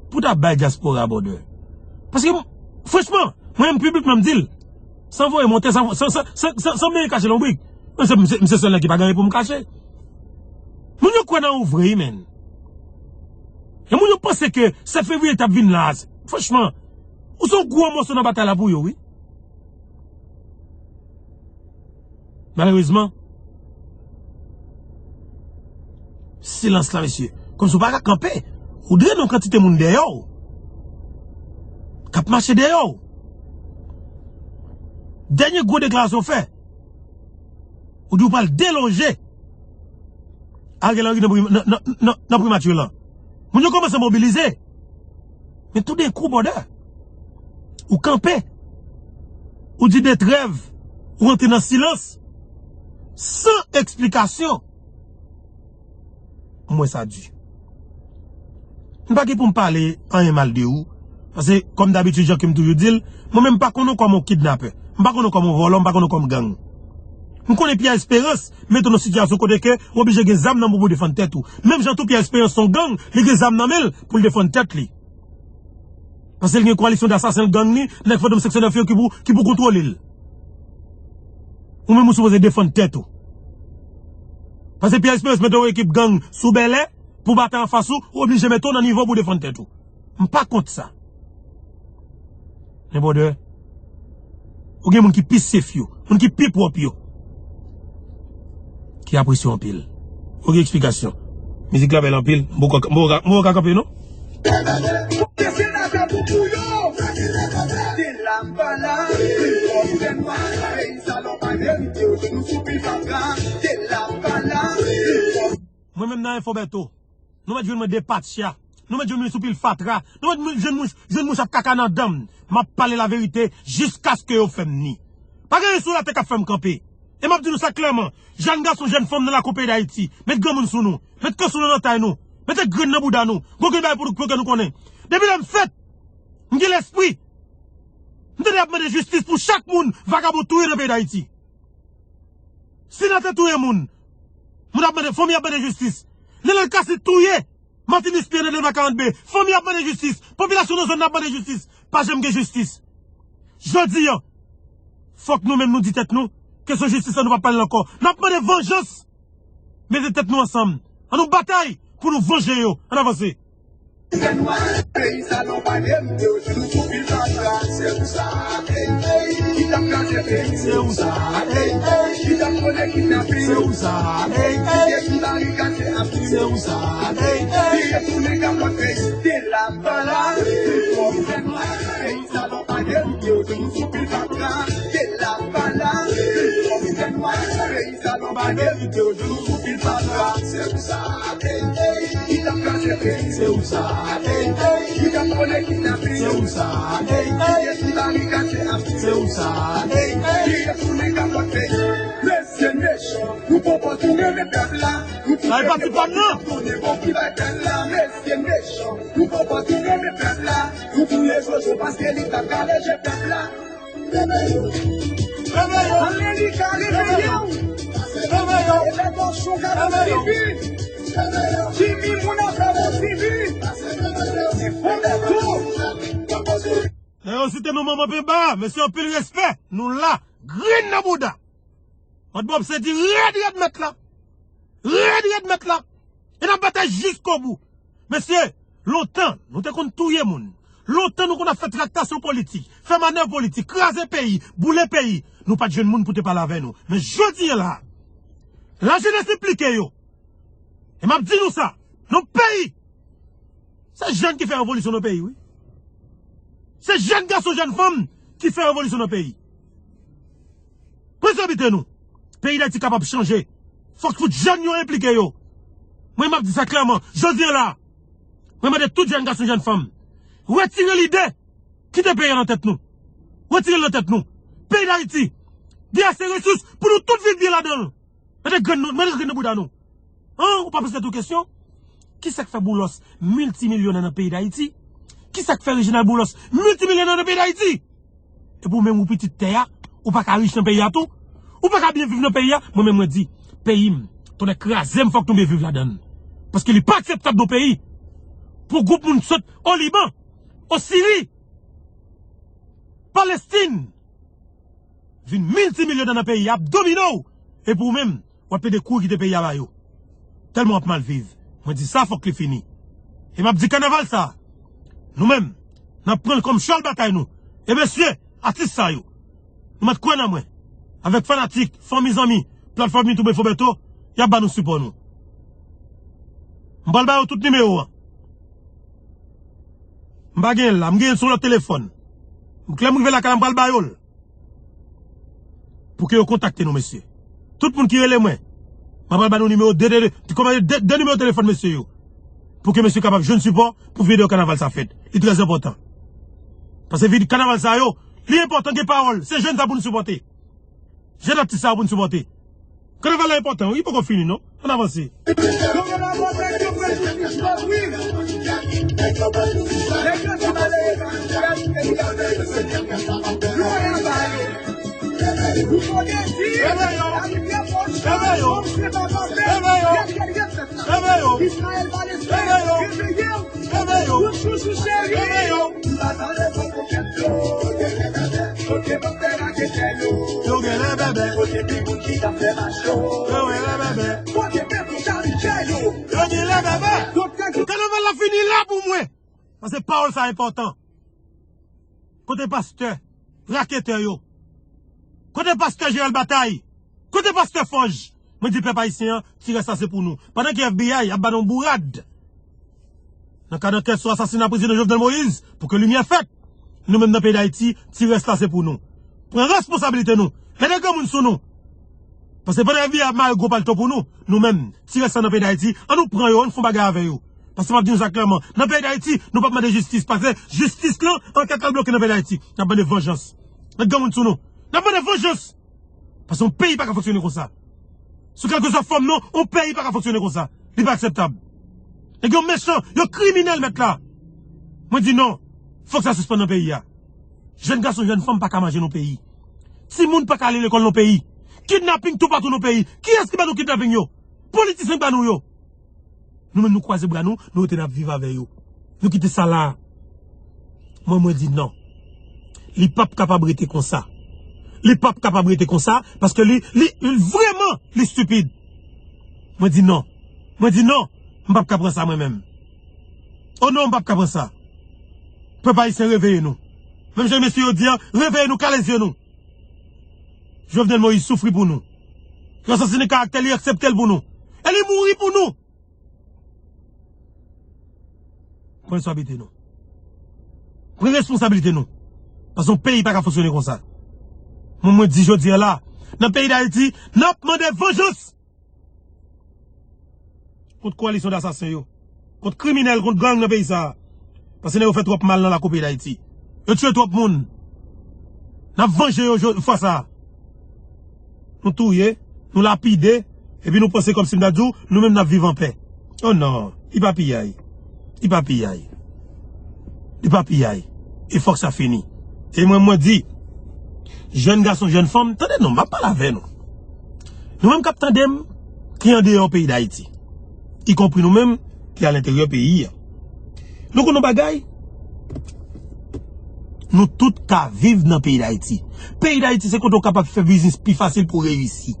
pou ta bay dyaspora, brother. Paske, m, franchman, mwen menm piblikman m di l, san voye monte, san, san, san, san, san, san menm kache lonbrik. Mwen se, m se, m se sèl nèg ki pa gen anyen pou m kache. Moun yo kwè nan ou vre, wi, menn. E moun yo panse ke sèt fevriye t ap vin la. Franchman, ou se yon gwo mòso nan batay la pou yo, wi. Malerezman, silans la, mesye. Kòmsi w pa ka kanpe. Ou drennen yon kantite moun dèyè w. K ap mache dèyè w. Dènye gwo deklarasyon w fè. Ou di w pral deloje Ariel Henry nan pri- nan- nan- nan- nan primati lan. Moun yo kòmanse mobilize. Men toudenkou, brother, ou kanpe. Ou di de trèv. Ou rantre nan silans. San eksplikasyon. M wè sa di. M pa gen pou m pale anyen mal de ou. Paske, kòm dabitid, jan ke m toujou di l, mwen menm m pa konn ou kòm yon kidnapè. M pa konn ou kòm yon vòlò, m pa konn ou kòm gang. M konnen Pierre Espérance mete w nan sitiyasyon kote ke ou oblije gen zam nan men w pou defann tèt ou. Menm jan tou Pierre Espérance se yon gang, li gen zam nan men l pou l defann tèt li. Paske l gen koalisyon dasasen l gang li, nèg Fantom senk san nèf yo ki pou, ki pou kontwole l. Ou menm ou sipoze defann tèt ou. Paske Pierre Espérance mete yon ekip gang sou Bèlè pou batay anfas ou, ou oblije mete w nan nivo pou defann tèt ou. M pa kont sa. Men brother, ou gen moun ki pi safe yo, moun ki pi pwòp yo, ki apresye w anpil. Ou gen eksplikasyon. Mizik la bèl anpil. M poko, m poko, m poko ka kanpe non. Mwen menm nan Enfo Bèto. Nou mèt jwenn mwen depatcha. Nou mèt jwenn mwen sou pil fatra. Nou mèt jwenn mwen, jwenn mwen ap kaka nan dan m. M ap pale laverite jiskaske yo fè m ni. Pa gen anyen sou latè k ap fè m kanpe. E m ap di nou sa klèman. Jèn gason, jèn fanm nan lakou peyi Dayiti, met granmoun sou nou. Met kanson nan lantay nou. Mete grenn nan bouda nou. Gon grenn bagay pou nou, pou ke nou konnen. Depi lè m fèt, m gen lespri. M tande y ap mande jistis pou chak moun vagabon touye nan peyi Dayiti. Senatè touye moun. Moun ap mande, fanmi ap mande jistis. Nenel Cassy touye Martinus Pierre nan Delma karant B. Fanmi ap mande jistis. Popilasyon nan zòn nan ap mande jistis. Pa janm gen jistis. Jodi a, fòk nou menm nou di tèt nou, kesyon jistis la nou p ap pale l ankò. N ap mande vanjans. Mete tèt nou ansanm. An nou batay pou nou vanje yo. Ann avanse. Peyi sa nou pa gen, nou sou pil fatra. Se ou sa, ey, ey, ki t ap kraze peyi. Se ou sa, ey, ey, ki t ap konnen kidnapin. Se ou sa, ey, ey, ki te sou barikad se ap. Se ou sa, ey, ey, ki retounen kapot peyi. Te la pa la, pou fè nwa. Peyi sa nou pa gen, nou sou pil fatra. Te la pa la, pou fè nwa. Peyi sa nou pa gen, nou sou pil fatra. Se ou sa, ey, ey, ki t ap kraze peyi. Se ou sa, ey, ey, ki t ap konnen kidnapin. Se ou sa, ey, ey, ki te sou barikad se ap. Se ou sa, ey, ey, ki retounen kapot peyi. Mesye mechan, nou poko tou renmen pèp la. Nou tou renmen pòt nou ap tounen bon ki bay pèp la. Mesye mechan, nou poko tou renmen pèp la. Nou touye Jojo paske li t ap kale je pèp la. Amerika, reveye w! Ebeto Chou ka bon sibi! Jimmy Moun ap ka bon sibi! Ebeto! Lè yo site nou manman penba, mesye anpil respè, nou la, grenn nan bouda! Mad Bob se di rèd rèd mèt la! Rèd rèd mèt la! E n ap batay jiskobou! Mesye, lontan, nou te konn touye moun. Lontan, nou konn ap fè traktasyon politik, fè manèv politik, kraze peyi, boule peyi. Nou pa t jwenn moun pou te pale avè nou. Men jodi a la, lajenès enplike yo. E m ap di nou sa, nan peyi, se jèn ki fè revolisyon nan peyi, wi. Se jèn gason, jèn fanm ki fè revolisyon nan peyi. Prezabite nou. Peyi Dayiti kapab chanje. Fòk tout jèn yo enplike yo. Mwen, m ap di sa klèman. Jodi a la, mwen mande tout jèn gason, jèn fanm, retire lide kite peyi a nan tèt nou. Retire l nan tèt nou. Peyi Dayiti gen ase resous pou nou tout viv byen ladan l. Mete grenn nou, mete grenn nan bouda nou. An, ou pa poze tèt ou kesyon? Kisa k fè Boulos miltimilyonè nan peyi Dayiti? Kisa k fè Reginald Boulos miltimilyonè nan peyi Dayiti? Epi ou menm ou pitit tè a, ou pa ka rich nan peyi a tou? Ou pa ka byen viv nan peyi a? Mwen menm mwen di, peyi m, tonnè kraze m, fòk nou byen viv ladan l. Paske li pa akseptab nan peyi pou gwoup moun sot o Liban, o Siri, Palestin, vin miltimilyonè nan peyi a, ap domine w, epi ou menm, w ap plede kouri kite peyi a ba yo. Tèlman w ap mal viv. Mwen di sa fòk li fini. E m ap di kanaval sa, nou menm, n ap pran l kòm chal batay nou. E mesye, atis sa yo, nou mèt kwè nan mwen. Avèk fanatik, fanmi, zanmi, platfòm YouTube Enfo Bèto, y ap ba nou sipò nou. M pral ba yo tout nimewo an. M pa genyen l la, m genyen l sou lòt telefòn. Lè m rive lakay la, m pral ba yo l. Pou ke yo kontakte nou, mesye. Tout moun ki rele mwen, mwen pral ba nou nimewo de, de, de, kòman, de, de nimewo telefòn mesye yo. Pou ke mesye kapab jwenn sipò pou videyo kanaval sa fèt. Li trè enpòtan. Paske vid kanaval sa yo, li enpòtan gen pawòl. Se jèn sa pou nou sipòte. Jèn atis sa pou nou sipòte. Kanaval la enpòtan, wi, poko fini, non. Ann avanse. Yo genlè bèbè. Yo genlè bèbè. Kanaval la fini la pou mwen. Paske pawòl sa enpòtan. Kote pastè, raketè yo? Kote pastè Gerald Bataille? Kote pastè Fòj? Mwen di pèp ayisyen an, ti rès la se pou nou. Pandan ke F B I ap ba nou bourad nan kad ankèt sou asasina prezidan Jovenel Moïse, pou ke limyè fèt, nou menm nan peyi Dayiti, ti rès la se pou nou. Pran responsabilite nou. Mete granmoun sou nou. Paske pandan F B I ap mare gwo palto pou nou, nou menm, ti rès la nan peyi Dayiti, ann nou pran yo, ann fè yon bagay avè yo. Paske m ap di nou sa klèman, nan peyi Dayiti, nou p ap mande jistis, paske jistis lan, ankèt la bloke nan peyi Dayiti. N ap mande vanjans. Mete granmoun sou nou. N ap mande vanjans. Paske yon peyi pa ka fonksyone konsa. Sou kèlkeswa fòm non, yon peyi pa ka fonksyone konsa. Li pa akseptab. Nèg yo mechan, yo kriminèl mèt la. Mwen di non. Fòk sa sispann nan peyi a. Jèn gason, jèn fanm pa ka manje nan peyi. Timoun pa ka ale lekòl nan peyi. Kidnaping toupatou nan peyi. Kiyès ki ba nou kidnaping yo? Politisyen ki ba nou yo. Nou menm nou kwaze bra nou, nou rete n ap viv avè yo. Nou kite sa la. Mwen, mwen di non. Li p ap kapab rete konsa. Li p ap kapab rete konsa, paske li, li, li vrèman, li stipid. Mwen di non. Mwen di non. M p ap ka pran sa mwen menm. O non, m p ap ka pran sa. Pèp ayisyen, reveye nou. Menm jan mesye yo di an, reveye nou, kale zye nou. Jovenel Moïse soufri pou nou. Yo asasine karaktè li, aksepte l pou nou. E li mouri pou nou. Pran responsabilite nou. Pran responsabilite nou. Paske yon peyi pa ka fonksyone konsa. Mwen, mwen di jodi a la, nan peyi Dayiti, n ap mande vanjans kont kowalisyon dasasen yo, kont kriminèl, kont gang nan peyi sa a. Paske nèg yo fè twòp mal nan lakou peyi Dayiti. Yo tiye twòp moun. N ap vanje yo jodi, fwa sa a. Nou touye, nou lapide, epi nou panse kòmsi m ta di w, nou menm n ap viv anpè. O non, li pa piyay. Li pa piyay. Li pa piyay. E fòk sa fini. E mwen, mwen di, jèn gason, jèn fanm, tande non, m ap pale avè nou. Nou menm k ap tande m, ki andeyò peyi Dayiti, ikonpri nou menm ki alenteryè peyi a. Nou konn yon bagay? Nou tout ka viv nan peyi Dayiti. Peyi Dayiti se kote w kapab fè biznis pi fasil pou w reyisi.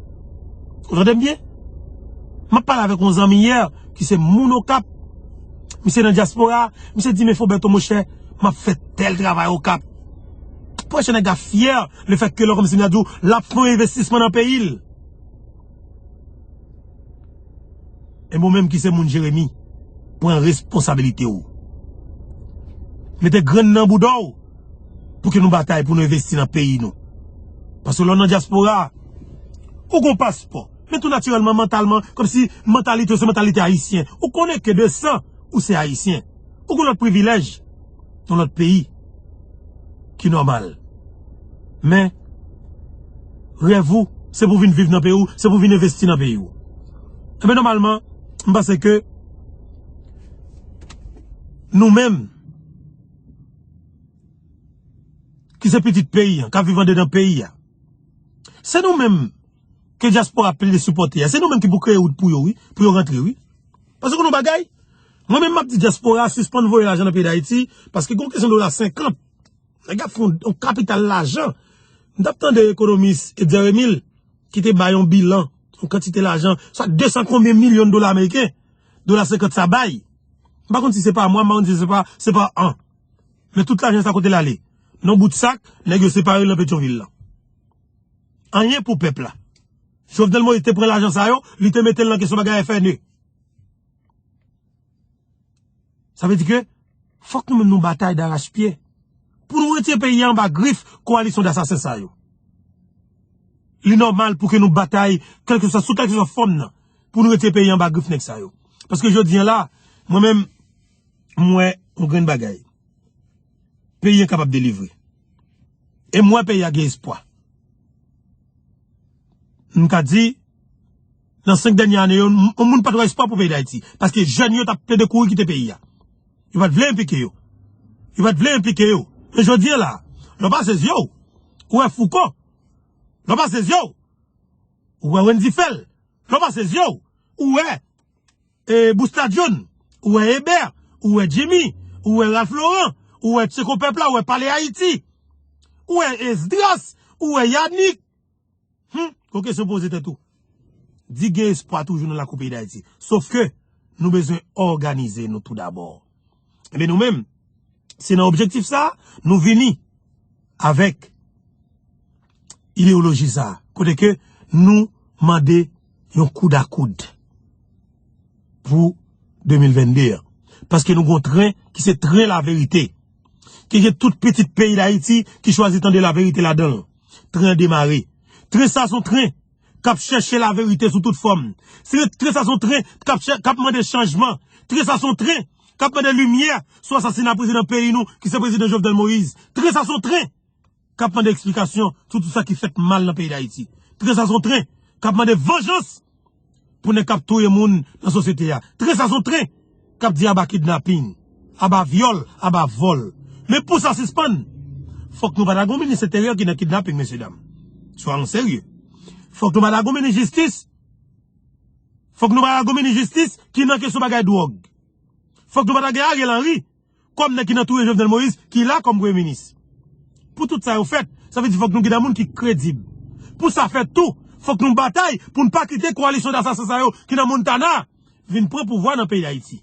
Ou tande m byen? M ap pale avèk yon zanmi yè ki se moun Okap. Misye nan dyaspora, misye di, men Fobeto, monchè, m ap fè tèl travay Okap. Monchè, nèg la fyè lefètke lè w kòmsi m ta di w, l ap fè yon envestisman nan peyi l. E mwen menm ki se moun Jeremi, pran responsabilite w. Mete grenn nan bouda w pou ke nou batay pou nou envesti nan peyi nou. Paske lè w nan dyaspora, ou gon paspò. Men tou natirèlman, mantalman, kòmsi mantalite w se mantalite ayisyen. Ou konnen ke de san, ou se ayisyen. Ou gon lòt privilèj nan lòt peyi ki nòmal. Men, rèv ou, se pou vin viv nan peyi w, se pou vin envesti nan peyi w. Enben, nòmalman, m panse ke nou menm, ki se pitit peyi an, k ap viv andedan peyi a, se nou menm ke dyaspora ap plede sipòte a. Se nou menm ki pou kreye wout pou yo, wi, pou yo rantre, wi. Paske w konn yon bagay, mwen menm m ap di dyaspora sispann voye lajan nan peyi Dayiti, paske gon kesyon dola senkant, nèg ap fè yon, yon kapital lajan. M t ap tande ekonomis Etzer Emile, ki te bay yon bilan, yon kantite lajan, sa de san konbyen milyon dola ameriken, dola senkant sa bay. M pa konn si se pa mwa, m pa konn si se pa, se pa an. Men tout lajan sa kote l ale? Nan yon bout sak, nèg yo separe l nan Petyonvil lan. Anyen pou pèp la. Jovenel Moïse te pran lajan sa yo, li te mete l nan kesyon bagay F N E. Sa vle di ke fòk nou menm nou batay darachpye pou nou retire peyi a anba grif kowalisyon dasasen sa yo. li nòmal pou ke nou batay, kèlkeswa, sou kèlkeswa fòm nan, pou nou retire peyi anba grif nèg sa yo. Paske jodi a la, mwen menm, m wè yon grenn bagay. Peyi a kapab delivre. E m wè peyi a gen espwa. M ka di, nan senk dènye ane yo, m- yon moun pa t wè espwa pou peyi Dayiti. Paske jèn yo t ap plede kouri kite peyi a. Yo pa t vle enplike yo. Yo pa t vle enplike yo. Men jodi a la, lè w pase zye w, ou wè Fouco. Lè w pase zye w, ou wè Wendy Phèl. Lè w pase zye w, ou wè e, Boustad John, ou wè Eber, ou wè Jimmy, ou wè Ralph Laurent, ou wè Tcheko Pèp la, ou wè Pale Ayiti, ou wè Esdras, ou wè Yannick. Hmm, gon kesyon poze tèt ou. Di gen espwa toujou nan lakou peyi Dayiti. Sof ke nou bezwen òganize nou tou dabò. Ebyen nou menm, se nan objektif sa a, nou vini avèk ideyoloji sa a. Kote ke nou mande yon koud a koud pou de mil vennde an. Paske nou gon tren ki se tren laverite. Ki gen tout pitit peyi Dayiti ki chwazi tande laverite ladan l. Tren an demare. Tren sa se yon tren k ap chèche laverite sou tout fòm. Se tren sa se yon tren k ap chè- k ap mande chanjman. Tren sa se yon tren k ap mande limyè sou asasina prezidan peyi nou ki se prezidan Jovenel Moïse. Tren sa se yon tren k ap mande eksplikasyon sou tout sa ki fèt mal nan peyi Dayiti. Tren sa se yon tren k ap mande vanjans pou nèg k ap touye moun nan sosyete a. Tren sa se yon tren k ap di aba kidnaping, aba vyòl, aba vòl. Men pou sa sispann, fòk nou pa ta gon minis enteryè ki nan kidnaping, mesye dam. Soyons sérieux. Fòk nou pa ta gon minis jistis. Fòk nou pa ta gon minis jistis ki nan kesyon bagay dwòg. Fòk nou pa ta gen Ariel Henry kòm nèg ki nan touye Jovenel Moïse, ki la kòm premye minis. Pou tout sa yo fèt, sa vle di fòk nou gen de moun ki kredib. Pou sa fèt tou, fòk nou batay pou n pa kite kowalisyon dasasen sa yo ki nan Montana vin pran pouvwa nan peyi Dayiti.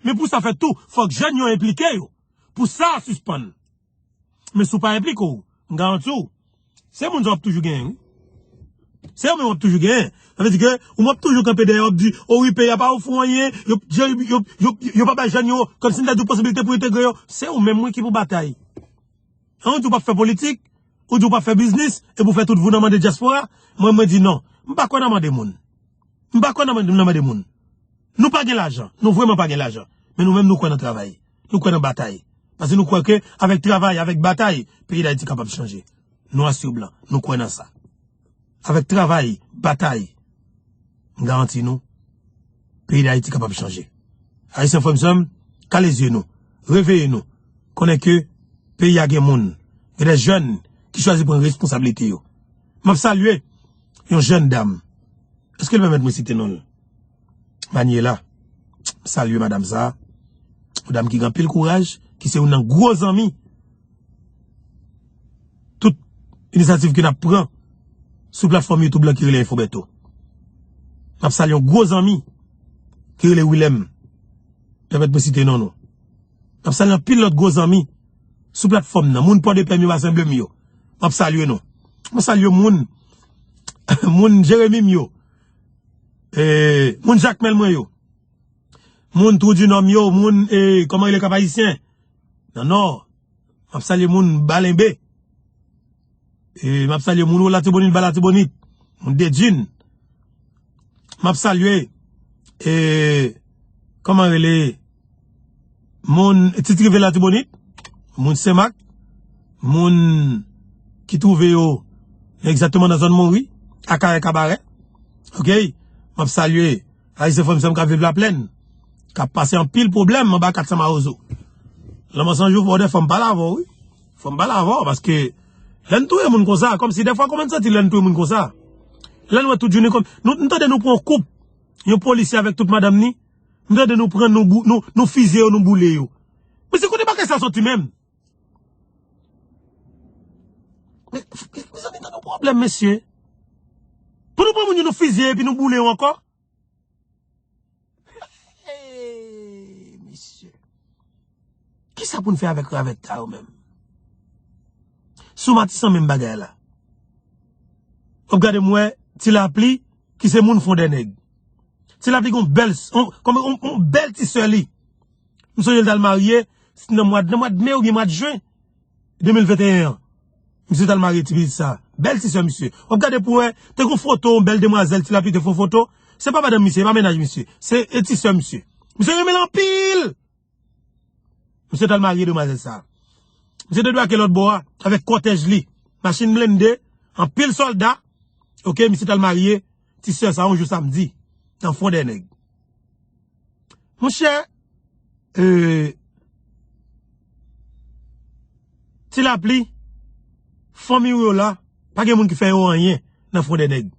Men pou sa fèt tou, fòk jèn yo enplike yo. Pou sa sispann. Men si w pa enplike w, m garanti w, se moun sa w ap toujou genyen, wi. Se yo menm w ap toujou genyen. Sa vle di ke ou ap toujou kanpe dèyè, w ap di, o wi, peyi a pa ofri w anyen, yo, yo, yo, yo, yo pa bay jèn yo, kòmsi m ta di w posibilite pou entegre yo. Se ou menm, wi, ki pou batay. An, ou di w p ap fè politik, ou di w p ap fè biznis, epi w fè tout vou nan mande dyaspora. Mwen, mwen di non. M pa kwè nan mande moun. M pa kwè nan mande, nan mande moun. Nou pa gen lajan. Nou vrèman pa gen lajan. Men nou menm, nou kwè nan travay. Nou kwè nan batay. Paske nou kwè ke avèk travay, avèk batay, peyi Dayiti kapab chanje. Nwa sou blan, nou kwè nan sa. Avèk travay, batay, m garanti nou, peyi Dayiti kapab chanje. Ayisyen frè m sè m, kale zye nou, reveye nou, konnen ke peyi a gen moun, gen de jèn ki chwazi pran responsablite yo. M ap salye yon jèn dam. Èske l pèmèt mwen site non l? Manuela. M salye madanm sa a. Yon dam ki gen anpil kouraj, ki se youn nan gwo zanmi tout inisyativ ke n ap pran sou platfòm YouTube lan ki rele Info Bertho. M ap salye yon gwo zanmi ki rele Willem. Pèmèt mwen site non nou. M ap salye anpil lòt gwo zanmi sou platfòm nan. Moun Pòdepè m yo, Basen Ble m yo. M ap salye nou. M ap salye moun, moun Jeremi m yo. E, moun Jakmèl mwen yo. Moun Twou di Nò m yo, moun, e, kòman rele Kap Ayisyen? Nan Nò. M ap salye moun Balenbe. E, m ap salye moun Wo Latibonit, Ba Latibonit. Moun Dedin. M ap salye, e, kòman rele? Moun Ti Rive Latibonit, moun Senmak, moun ki twouve yo egzakteman nan zòn Mori, Akayè, Kabarè. Oke? M ap salye Ayisyen frè m sè m k ap viv Laplèn, k ap pase anpil pwoblèm anba kat san Mawozo. Lanmò san jou, fò w dè fò m pale avè w, wi. Fò m pale avè w, paske lè n touye moun konsa, kòmsi dèfwa kòman n santi lè n touye moun konsa? Lè n wè tout jounen kòm, nou, n tande nou pran yon koup, yon polisye avèk tout madanm ni, n tande nou pran, nou bou-, nou, nou fizye yo, nou boule yo. Mesye, kote bagay sa soti menm? Men, mezanmi, tande yon pwoblèm, mesye. Pou nou pran moun yo, nou fizye epi nou boule yo ankò? Hey, mesye. Kisa pou n fè avèk ravèt sa yo menm? Sou Matisan menm bagay la. W ap gade m wè Ti Lapli ki se moun Fondènèg. Ti Lapli gon bèl, s- on, kòm on, on bèl ti sè li. M sonje l t al marye, nan mwa, nan mwa de me oubyen mwa de jen de mil venteyen an. Misye t al marye ti pitit sa. Bèl ti sè misye. W ap gade pou wè, te gon foto, yon bèl demwazèl, Ti Lapli te fè yon foto. Se pa madanm misye, se pa mennaj misye. Se e ti sè misye. Misye renmen l anpil. Misye t al marye demwazèl sa. Misye te debake lòt bò a, avèk kòtèj li. Machin blende, anpil sòlda. Oke, misye t al marye ti sè sa yon jou samdi, nan Fwondènèg. Monchè, e, Ti Lapli, fanmi w yo la, pa gen moun ki fè yo anyen nan Fwondènèg.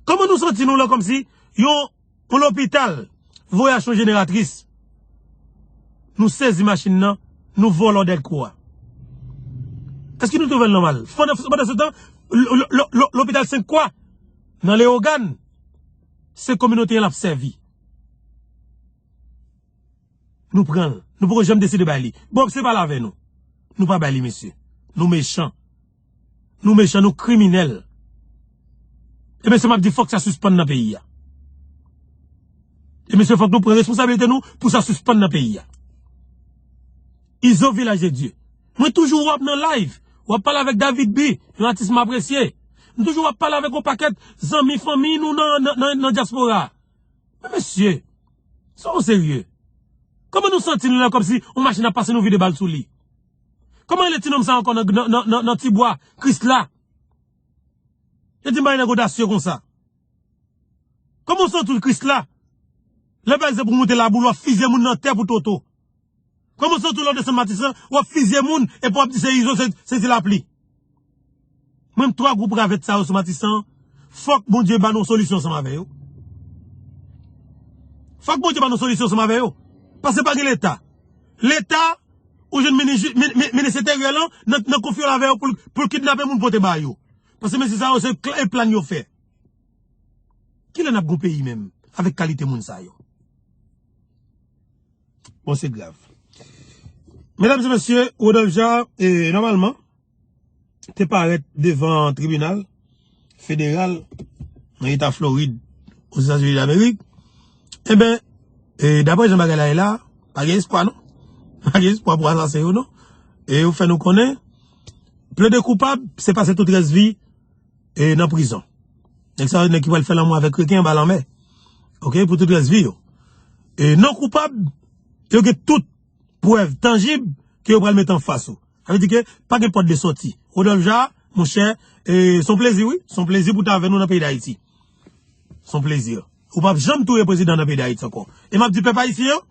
Kòman nou santi nou la kòmsi yon, yon lopital voye achte yon jeneratris? Nou sezi machin nan, nou vòlò Dèlkwo a. Èske nou twouve l nòmal? Pandan, pandan se tan, lo-, lo-, lo-, lo-, lopital Senk Kwa, nan Leyogàn, se kominote an l ap sèvi. Nou pran l. Nou poko janm deside bay li. Bon, se pale avè nou. Nou pa bay li, mesye. Nou mechan. Nou mechan, nou kriminèl. E mesye, m ap di, fòk sa sispann nan peyi a. E mesye, fòk nou pran responsabilite nou pou sa sispann nan peyi a. Izo Vilaj de Dye. Mwen toujou wè w ap nan live. W ap pale avèk David B, yon atis m apresye. M toujou wè w ap pale avèk yon pakèt zanmi, fanmi nou nan, nan, nan, nan dyaspora. Men mesye, sa w serye? Kòman nou santi nou la kòmsi yon machin ap pase nou vide bal sou li? Kòman rele ti nonm sa ankò nan, nan, nan, nan, nan Tibwa? Krisla. Yo di m bay nèg odasye konsa. Kòman w santi w Krisla? Lè pa egzanp ou moute Laboul, w ap fizye moun nan tè pou toto. Kòman w santi w lè w desann Matisan, w ap fizye moun, epi w ap di se Izo, se, se Ti Lapli? Mwen, m twa gwoup ravèt sa yo sou Matisan, fòk Bondye ba nou solisyon ansanm avè yo. Fòk Bondye ba nou solisyon ansanm avè yo. Paske pa gen Leta. Leta, ou jwenn minis, min-, min-, minis enteryè lan, nan, nan konfye l avè yo pou l, pou l kidnape moun pote ba yo. Paske mesye sa yo, se kl-, e plan yo fè. Kilè n ap gon peyi menm, avèk kalite moun sa yo? Bon, se grav. Medam e mesye, Rodolphe Jaar, e, nòmalman, te parèt devan tribinal federal nan eta Florid, Ozetazini Damerik. Enben, e, daprè jan bagay la ye la, pa gen espwa non. Pa gen espwa pou asasen yo non. E yo fè nou konnen, plede koupab, se pase tout rès vi, e, nan prizon. Nèg sa yo, nèg ki pral fè lanmou avèk reken anba lanmè. Oke, pou tout rès vi yo. E, non koupab, yo gen tout prèv tanjib ke yo pral mete anfas ou. Sa vle di ke pa gen pòt de sòti. Rodolphe Jaar, monchè, e, se yon plezi, wi. Se yon plezi pou w ta avè nou nan peyi Dayiti. Se yon plezi. Ou p ap janm touye prezidan nan peyi Dayiti ankò. E m ap di pèp ayisyen an,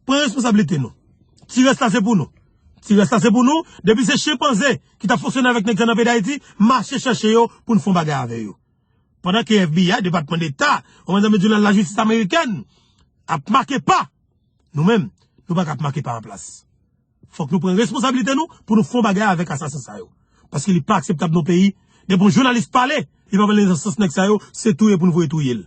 pran responsablite nou. Ti rès la se pou nou. Ti rès la se pou nou. Depi se chenpanze ki t ap fonksyone avèk nèg sa nan peyi Dayiti, mache chèche yo pou n fè yon bagay avè yo. Pandan ke F B I, Depatman Deta, ou mezanmi di la, lajistis amerikèn ap make pa. Nou menm, nou pa ka ap make pa an plas. Fòk nou pran responsablite nou pou nou fè yon bagay avèk asasen sa yo. Paske li pa akseptab nan peyi. Depi yon jounalis pale, li pa pale nan sans nèg sa yo, se touye pou nou voye touye l.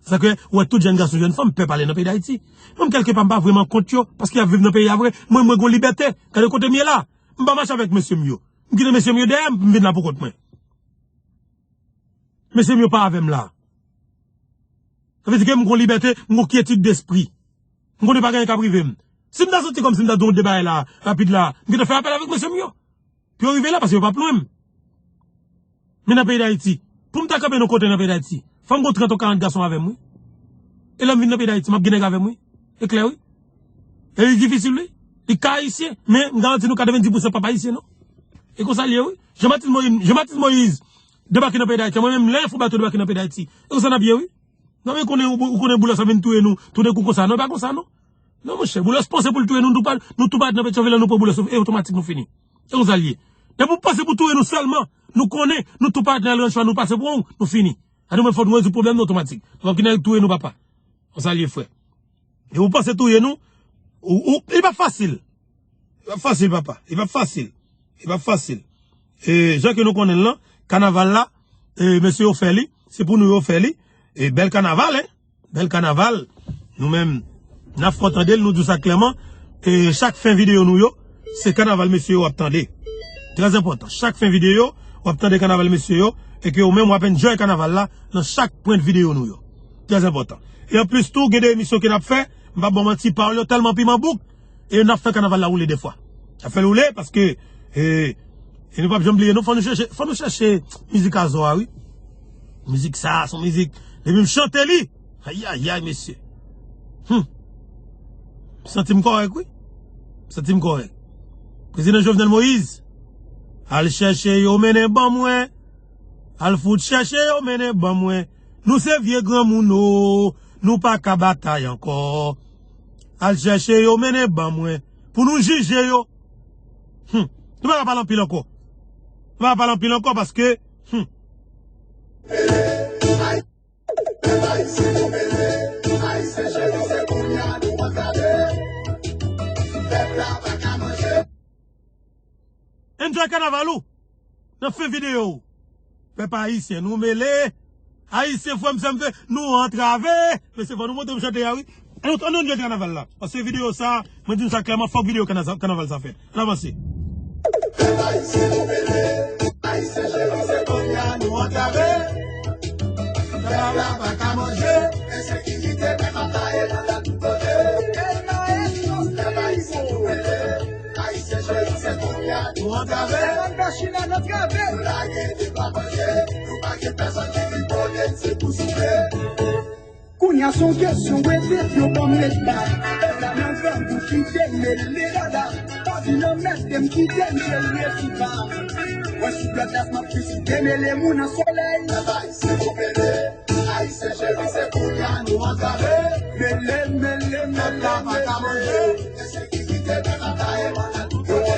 Sa ke, ou wè tout jèn gason, jèn fanm pè pale nan peyi Dayiti. Mwen, kèlke pa, m pa vrèman kont yo, paske y ap viv nan peyi a vre. Mwen, mwen gon libète. Gade kote m ye la. M pa mache avèk mesye m yo. M kite mesye m yo dèyè m, m vin la pou kont mwen. Mesye m yo pa avè m la. Sa vle di ke m gon libète, m gon kyetid despri. M konnen pa gen anyen k ap rive m. Si m ta santi kòmsi m ta di yon de bagay la, rapid la, m gentan fè apèl avèk mesye m yo. Pou yo rive la, paske yo p ap lwen m. Men nan peyi Dayiti, pou m ta kanpe nan kote nan peyi Dayiti, fò m gon trant ou karant gason avè m, wi. E lè m vin nan peyi Dayiti, m ap gen nèg avè m, wi. E klè, wi. E li difisil, wi. Li ka ayisyen, men m garanti nou katrevenndis pousan p ap ayisyen, non. E konsa l ye, wi. Jean Baptiste Moïse, Jean Baptiste Moïse debake nan peyi Dayiti. Mwen menm, lè Enfo Bato debake nan peyi Dayiti. E konsa n ap ye, wi. Non, men konnen, ou, ou konnen Boulos ap vin touye nou, toudenkou konsa. Non, e pa konsa, non. Non, monchè, Boulos panse pou l touye nou, nou tou pa, nou tou parèt nan Petyonvil la, nou pran Boulos, e otomatik nou fini. E konsa l ye. Depi w panse pou touye nou sèlman, nou konnen, nou tou parèt nan Ranch Fwa, nou pase pou ou, nou fini. A nou menm fòk nou rezoud pwoblèm nou otomatik. Nou p ap kite nèg touye nou, papa. Konsa l ye, frè. E ou panse touye nou, ou, ou, li p ap fasil. Li p ap fasil, papa. Li p ap fasil. Li p ap fasil. E, jan ke nou konnen l lan, kanaval la, e, mesye yo fè li, se pou nou yo fè li. E, bèl kanaval, en. Bèl kanaval. Nou menm, n ap fè w tande l, nou di w sa klèman. E, chak fen videyo nou yo, se kanaval mesye yo w ap tande. Trè enpòtan. Chak fen videyo, w ap tande kanaval mesye yo, e ke ou menm w ap enjoy kanaval la nan chak pwent videyo nou yo. Trè enpòtan. E anplis tou, gen de emisyon ke n ap fè, m p ap ba w manti, pawòl yo tèlman piman bouk, e n ap fè kanaval la woule defwa. N ap fè l woule paske, e, E nou p ap janm bliye, non, fò nou chèche, fò nou chèche mizik Azò a, wi. Mizik sa, se yon mizik, depi m chante li, ayayay, mesye. Hmm. M santi m kòrèk, wi. M santi m kòrèk. Prezidan Jovenel Moïse, al chèche yo mennen ban mwen. Al fout chèche yo mennen ban mwen. Nou se vye granmoun, o, nou pa ka batay ankò. Al chèche yo mennen ban mwen. Pou nou jije yo. Hmm. Nou pa ka pale anpil ankò. Nou pa ka pale anpil ankò paske, hmm. Enjoy kanaval ou. Nan fen videyo. Pèp ayisyen, nou mele. Ayisyen, frè m, sè m, nou antrave. Mesye, fò nou montre m chante a, wi. Ann, ann, ann jwe kanaval la. Paske videyo sa, mwen di nou sa klèman, fòk videyo kanaval sa fèt. Ann avanse. Pèp ayisyen, nou mele. Ayisyen cheri, se kounye a nou antrave. Pèp la pa ka manje. Ensekirite, pèp ap taye pandan tout kote. Pèp ayisyen, nou mele. Ayisyen cheri, se kounye a nou antrave. Ann fè china nan trave. Nou lage de pa manje. Nou pa gen pèsonn ki vin pote n, se pou soufle. Kounye a se yon kesyon wete, yo ban m leta. Pèp la nan grangou, kite m mele dada. Pa vin anmède m, kite m jere ti pa. Mwen sou blòk glas, m ap kwizi, demele moun an solèy. Pèp ayisyen, nou mele. Ayisyen cheri, se kounye a nou antrave. Mele, mele, mele, mele. Pèp la pa ka manje. Ensekirite, pèp ap taye pandan tout kote.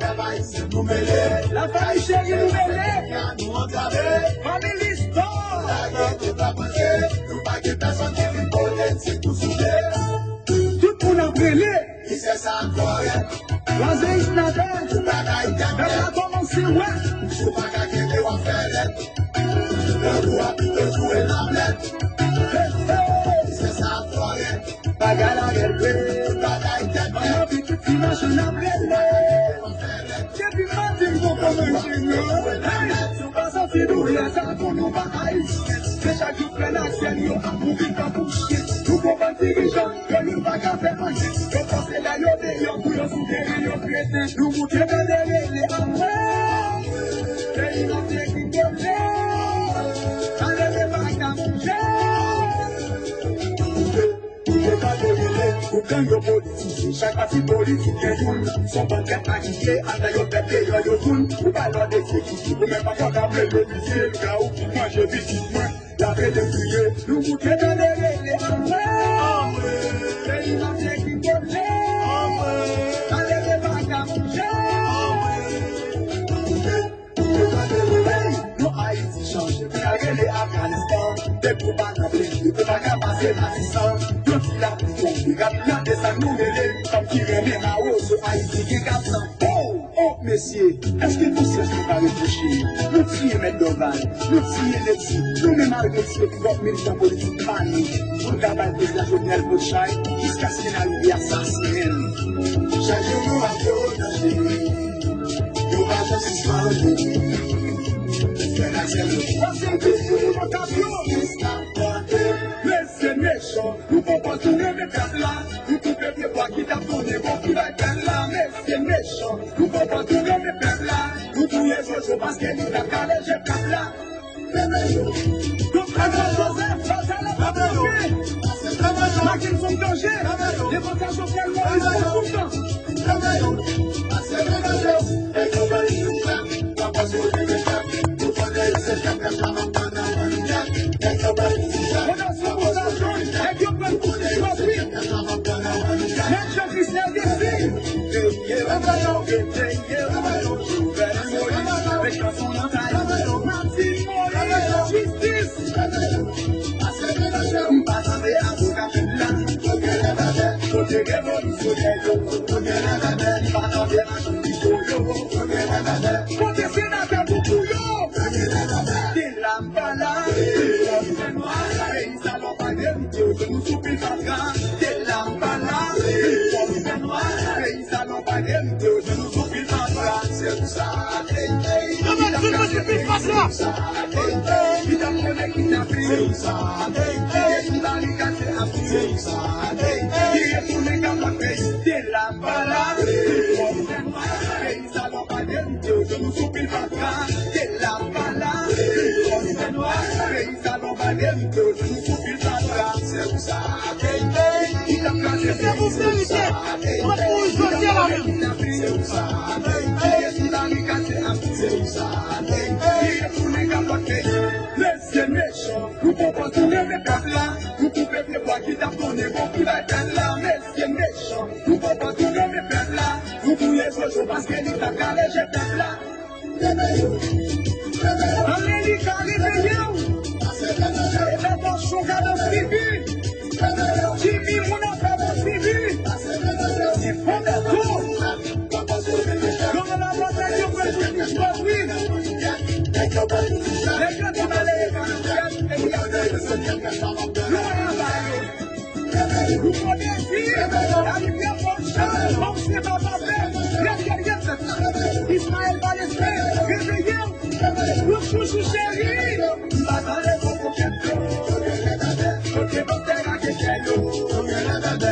Pèp ayisyen, nou mele. Lafanmi cheri, nou mele. Kounye a nou antrave. Fanmi Listò. Nou lage tout ap manje. Nou pa gen pèsonn ki vin pote n, se pou soufle. Tout moun ap rele. Misye sa kòrèk. Blaze Isnavel. Bagay tèt. Pèp la kòmanse wè. Si w pa ka kenbe, w ap fè lèt. Grangou ap pito joure nan blèt. Hey, hey. Misye sa kòrèk. Bagay la bèl vre. Bagay tèt. Mwen anvi tout ti machann ap rele. Depi maten m poko manje non. Hey, si w pa santi doulè sa, konn ou pa ayisyen. Se chak jou frè n ak sè n yo ap mouri tankou chen. Nou konprann dirijan. Ke nou pa ka fè anyen. Yo fòse dèyè yo deyò pou yo sou teren yo kreten. Nou moute tande rele anmwe. Peyi nou se ki kote. Anleve pa ka bouje. Moute tande rele pou gang yo politize. Chak pati politik gen youn. Son bann tèt makiye, andan yo tèt deyò yo youn. Ou pa lòd egzekitif, ou menm pa kapab rele misye. Ka ou ki manje pitit mwen. Lave de kriye, nou moute tande rele anmwe. Peyi nou se ki kote. Anleve pa ka bouje. Moute tande rele. Non Ayiti chanje, pou n al rele Afganistan. Depi w pa nan peyi, ou pa ka pase Pakistan. Yon ti lapli tonbe, rapid nan desann nou rele. Fanm ki renmen mawozo, Ayiti gen kat san. Oh! Oh, mesye, èske konsyans nou pa reflechi? Nou tiye Mèt Dòval, nou tiye Lexi, nou menm al retire twòp militan politik pa nou, pou n ka bay prezidan Jovenel vòt chay, jiskaske n arive asasinen l. Chak jou nou ap yo danje, yo pa janm sispann. Frè n ak sè nou, pase yon ti sou nou nan tablo. Mesye mechan, nou poko tou renmen pèp la, nou koupe pye bwa ki t ap tonnen bon ki bay pèp la. Mesye mechan, nou poko tou renmen pèp la. Nou touye Jojo paske li t ap kale je pèp la. Donk, Prezidan Joseph, Joseph, Mackenson Danje, Levanta Jovenel Moïse pou tout tan. Fondasyon Bouzazon, nèg yo pran tout ti kòb wi. Nèg Jean Christel Désir. Dènye reveyon, dènye reveyon, Jovenel Moïse, vèk kanson nan tay. Martine Moïse, jistis. M pa tande avoka pèp la. Kote revolisyonè yo? Kote rebèl? M pa tande machann pito yo. Kote senatè boubou yo? De la m pa la, peyi sa nou pa merite, nou sou pil fatra. De la m pa la, peyi sa nou pa merite, nou sou pil fatra. Se pou sa, ey, ey, li t ap konnen ki t ap fini. Se pou sa, ey, ey, li t ap kase ap fini. Se pou sa, ey, ey, li retounen kapab peyi. De la m pa la, peyi sa nou pa Se pou verite. Mwen pou jodi a la menm. Mesye mechan, nou konprann tou renmen pèp la. Nou koupe pye bwa ki t ap donnen bon kou bay pèp la. Mesye mechan, nou konprann tou renmen pèp la. Nou touye Jojo paske li t ap kale je pèp la. Ale li ka reveye w. E bèbòchon gadon sibi. Jimmy moun an fè bon sibi. Se fon bèto. Yo nan la batay yo fè tout li chwa wi. Nèg yo pa tout sa. Nèg yo di malere pa nan fyèl. Epi y ap fè yo soti. Nou wè anba yo. Louko Dezi, Alivye Fonchal, Fonse Bababè, Rèkyèryèt, Ismaël Balestre, Reveye w, Louchouchou Cheri. M pa tande bon kokenn yo, kote bòtè lage kè yo,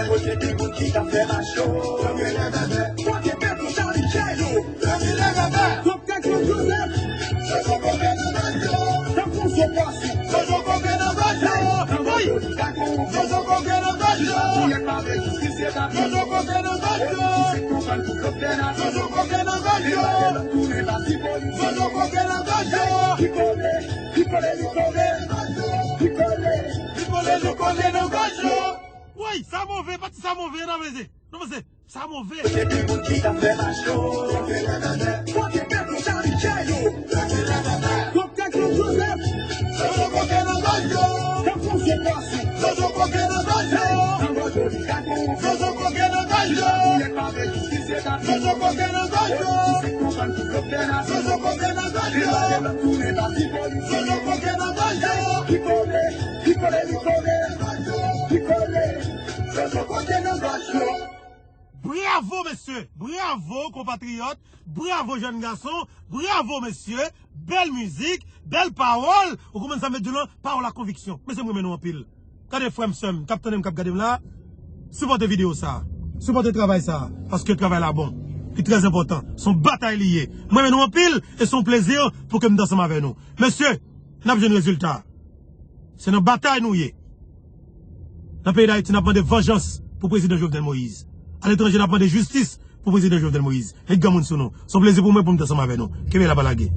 kote de moun ki ka fè macho, kote de moun ki ka fè macho. Doktè Claude Joseph. Jojo konfye nan Jojo. Tankou zo pwason. Jojo konfye nan Jojo. Wi. Jojo konfye nan Jojo. Jojo konfye nan Jojo. Jojo konfye nan Jojo. Jojo konfye nan Jojo. Li kole, li kole, li kole. Li kole, li kole nan Jojo. Wi, sa move, pati sa move, nan veze. Non, men se Sa move. Kote de moun ki ka fè macho. Kote de moun ki ka fè macho. Doktè Claude Joseph. Jojo konfye nan Jojo. Tankou zo pwason. Jojo konfye nan Jojo. Nan Jojo li ka gon. Jojo konfye nan Jojo. Jojo konfye nan Jojo. Jojo konfye nan Jojo. Jojo konfye nan Jojo. Li kole, li kole, li kole. Li kole. Jojo konfye nan Jojo. Bravo, mesye! Bravo, konpatriyòt! Bravo, jèn gason! Bravo, mesye! Bèl mizik, bèl pawòl! Ou konprann sa m vle di w lan? Pawòl ak konviksyon. Mesye, m renmen nou anpil. Gade frè m, sè m, k ap tande m, k ap gade m la, sipòte videyo sa a. Sipòte travay sa a, paske travay la bon. Li trè enpòtan. Se yon batay li ye. M renmen nou anpil, e se yon plezi pou ke m te ansanm avè nou. Mesye, n ap jwenn rezilta. Se nan batay nou ye. Nan peyi Dayiti, n ap mande vanjans pou prezidan Jovenel Moïse. Aletranje, n ap mande jistis pou prezidan Jovenel Moïse. Met granmoun sou nou. Se yon plezi pou mwen pou m te ansanm avè nou. Kenbe la, pa lage.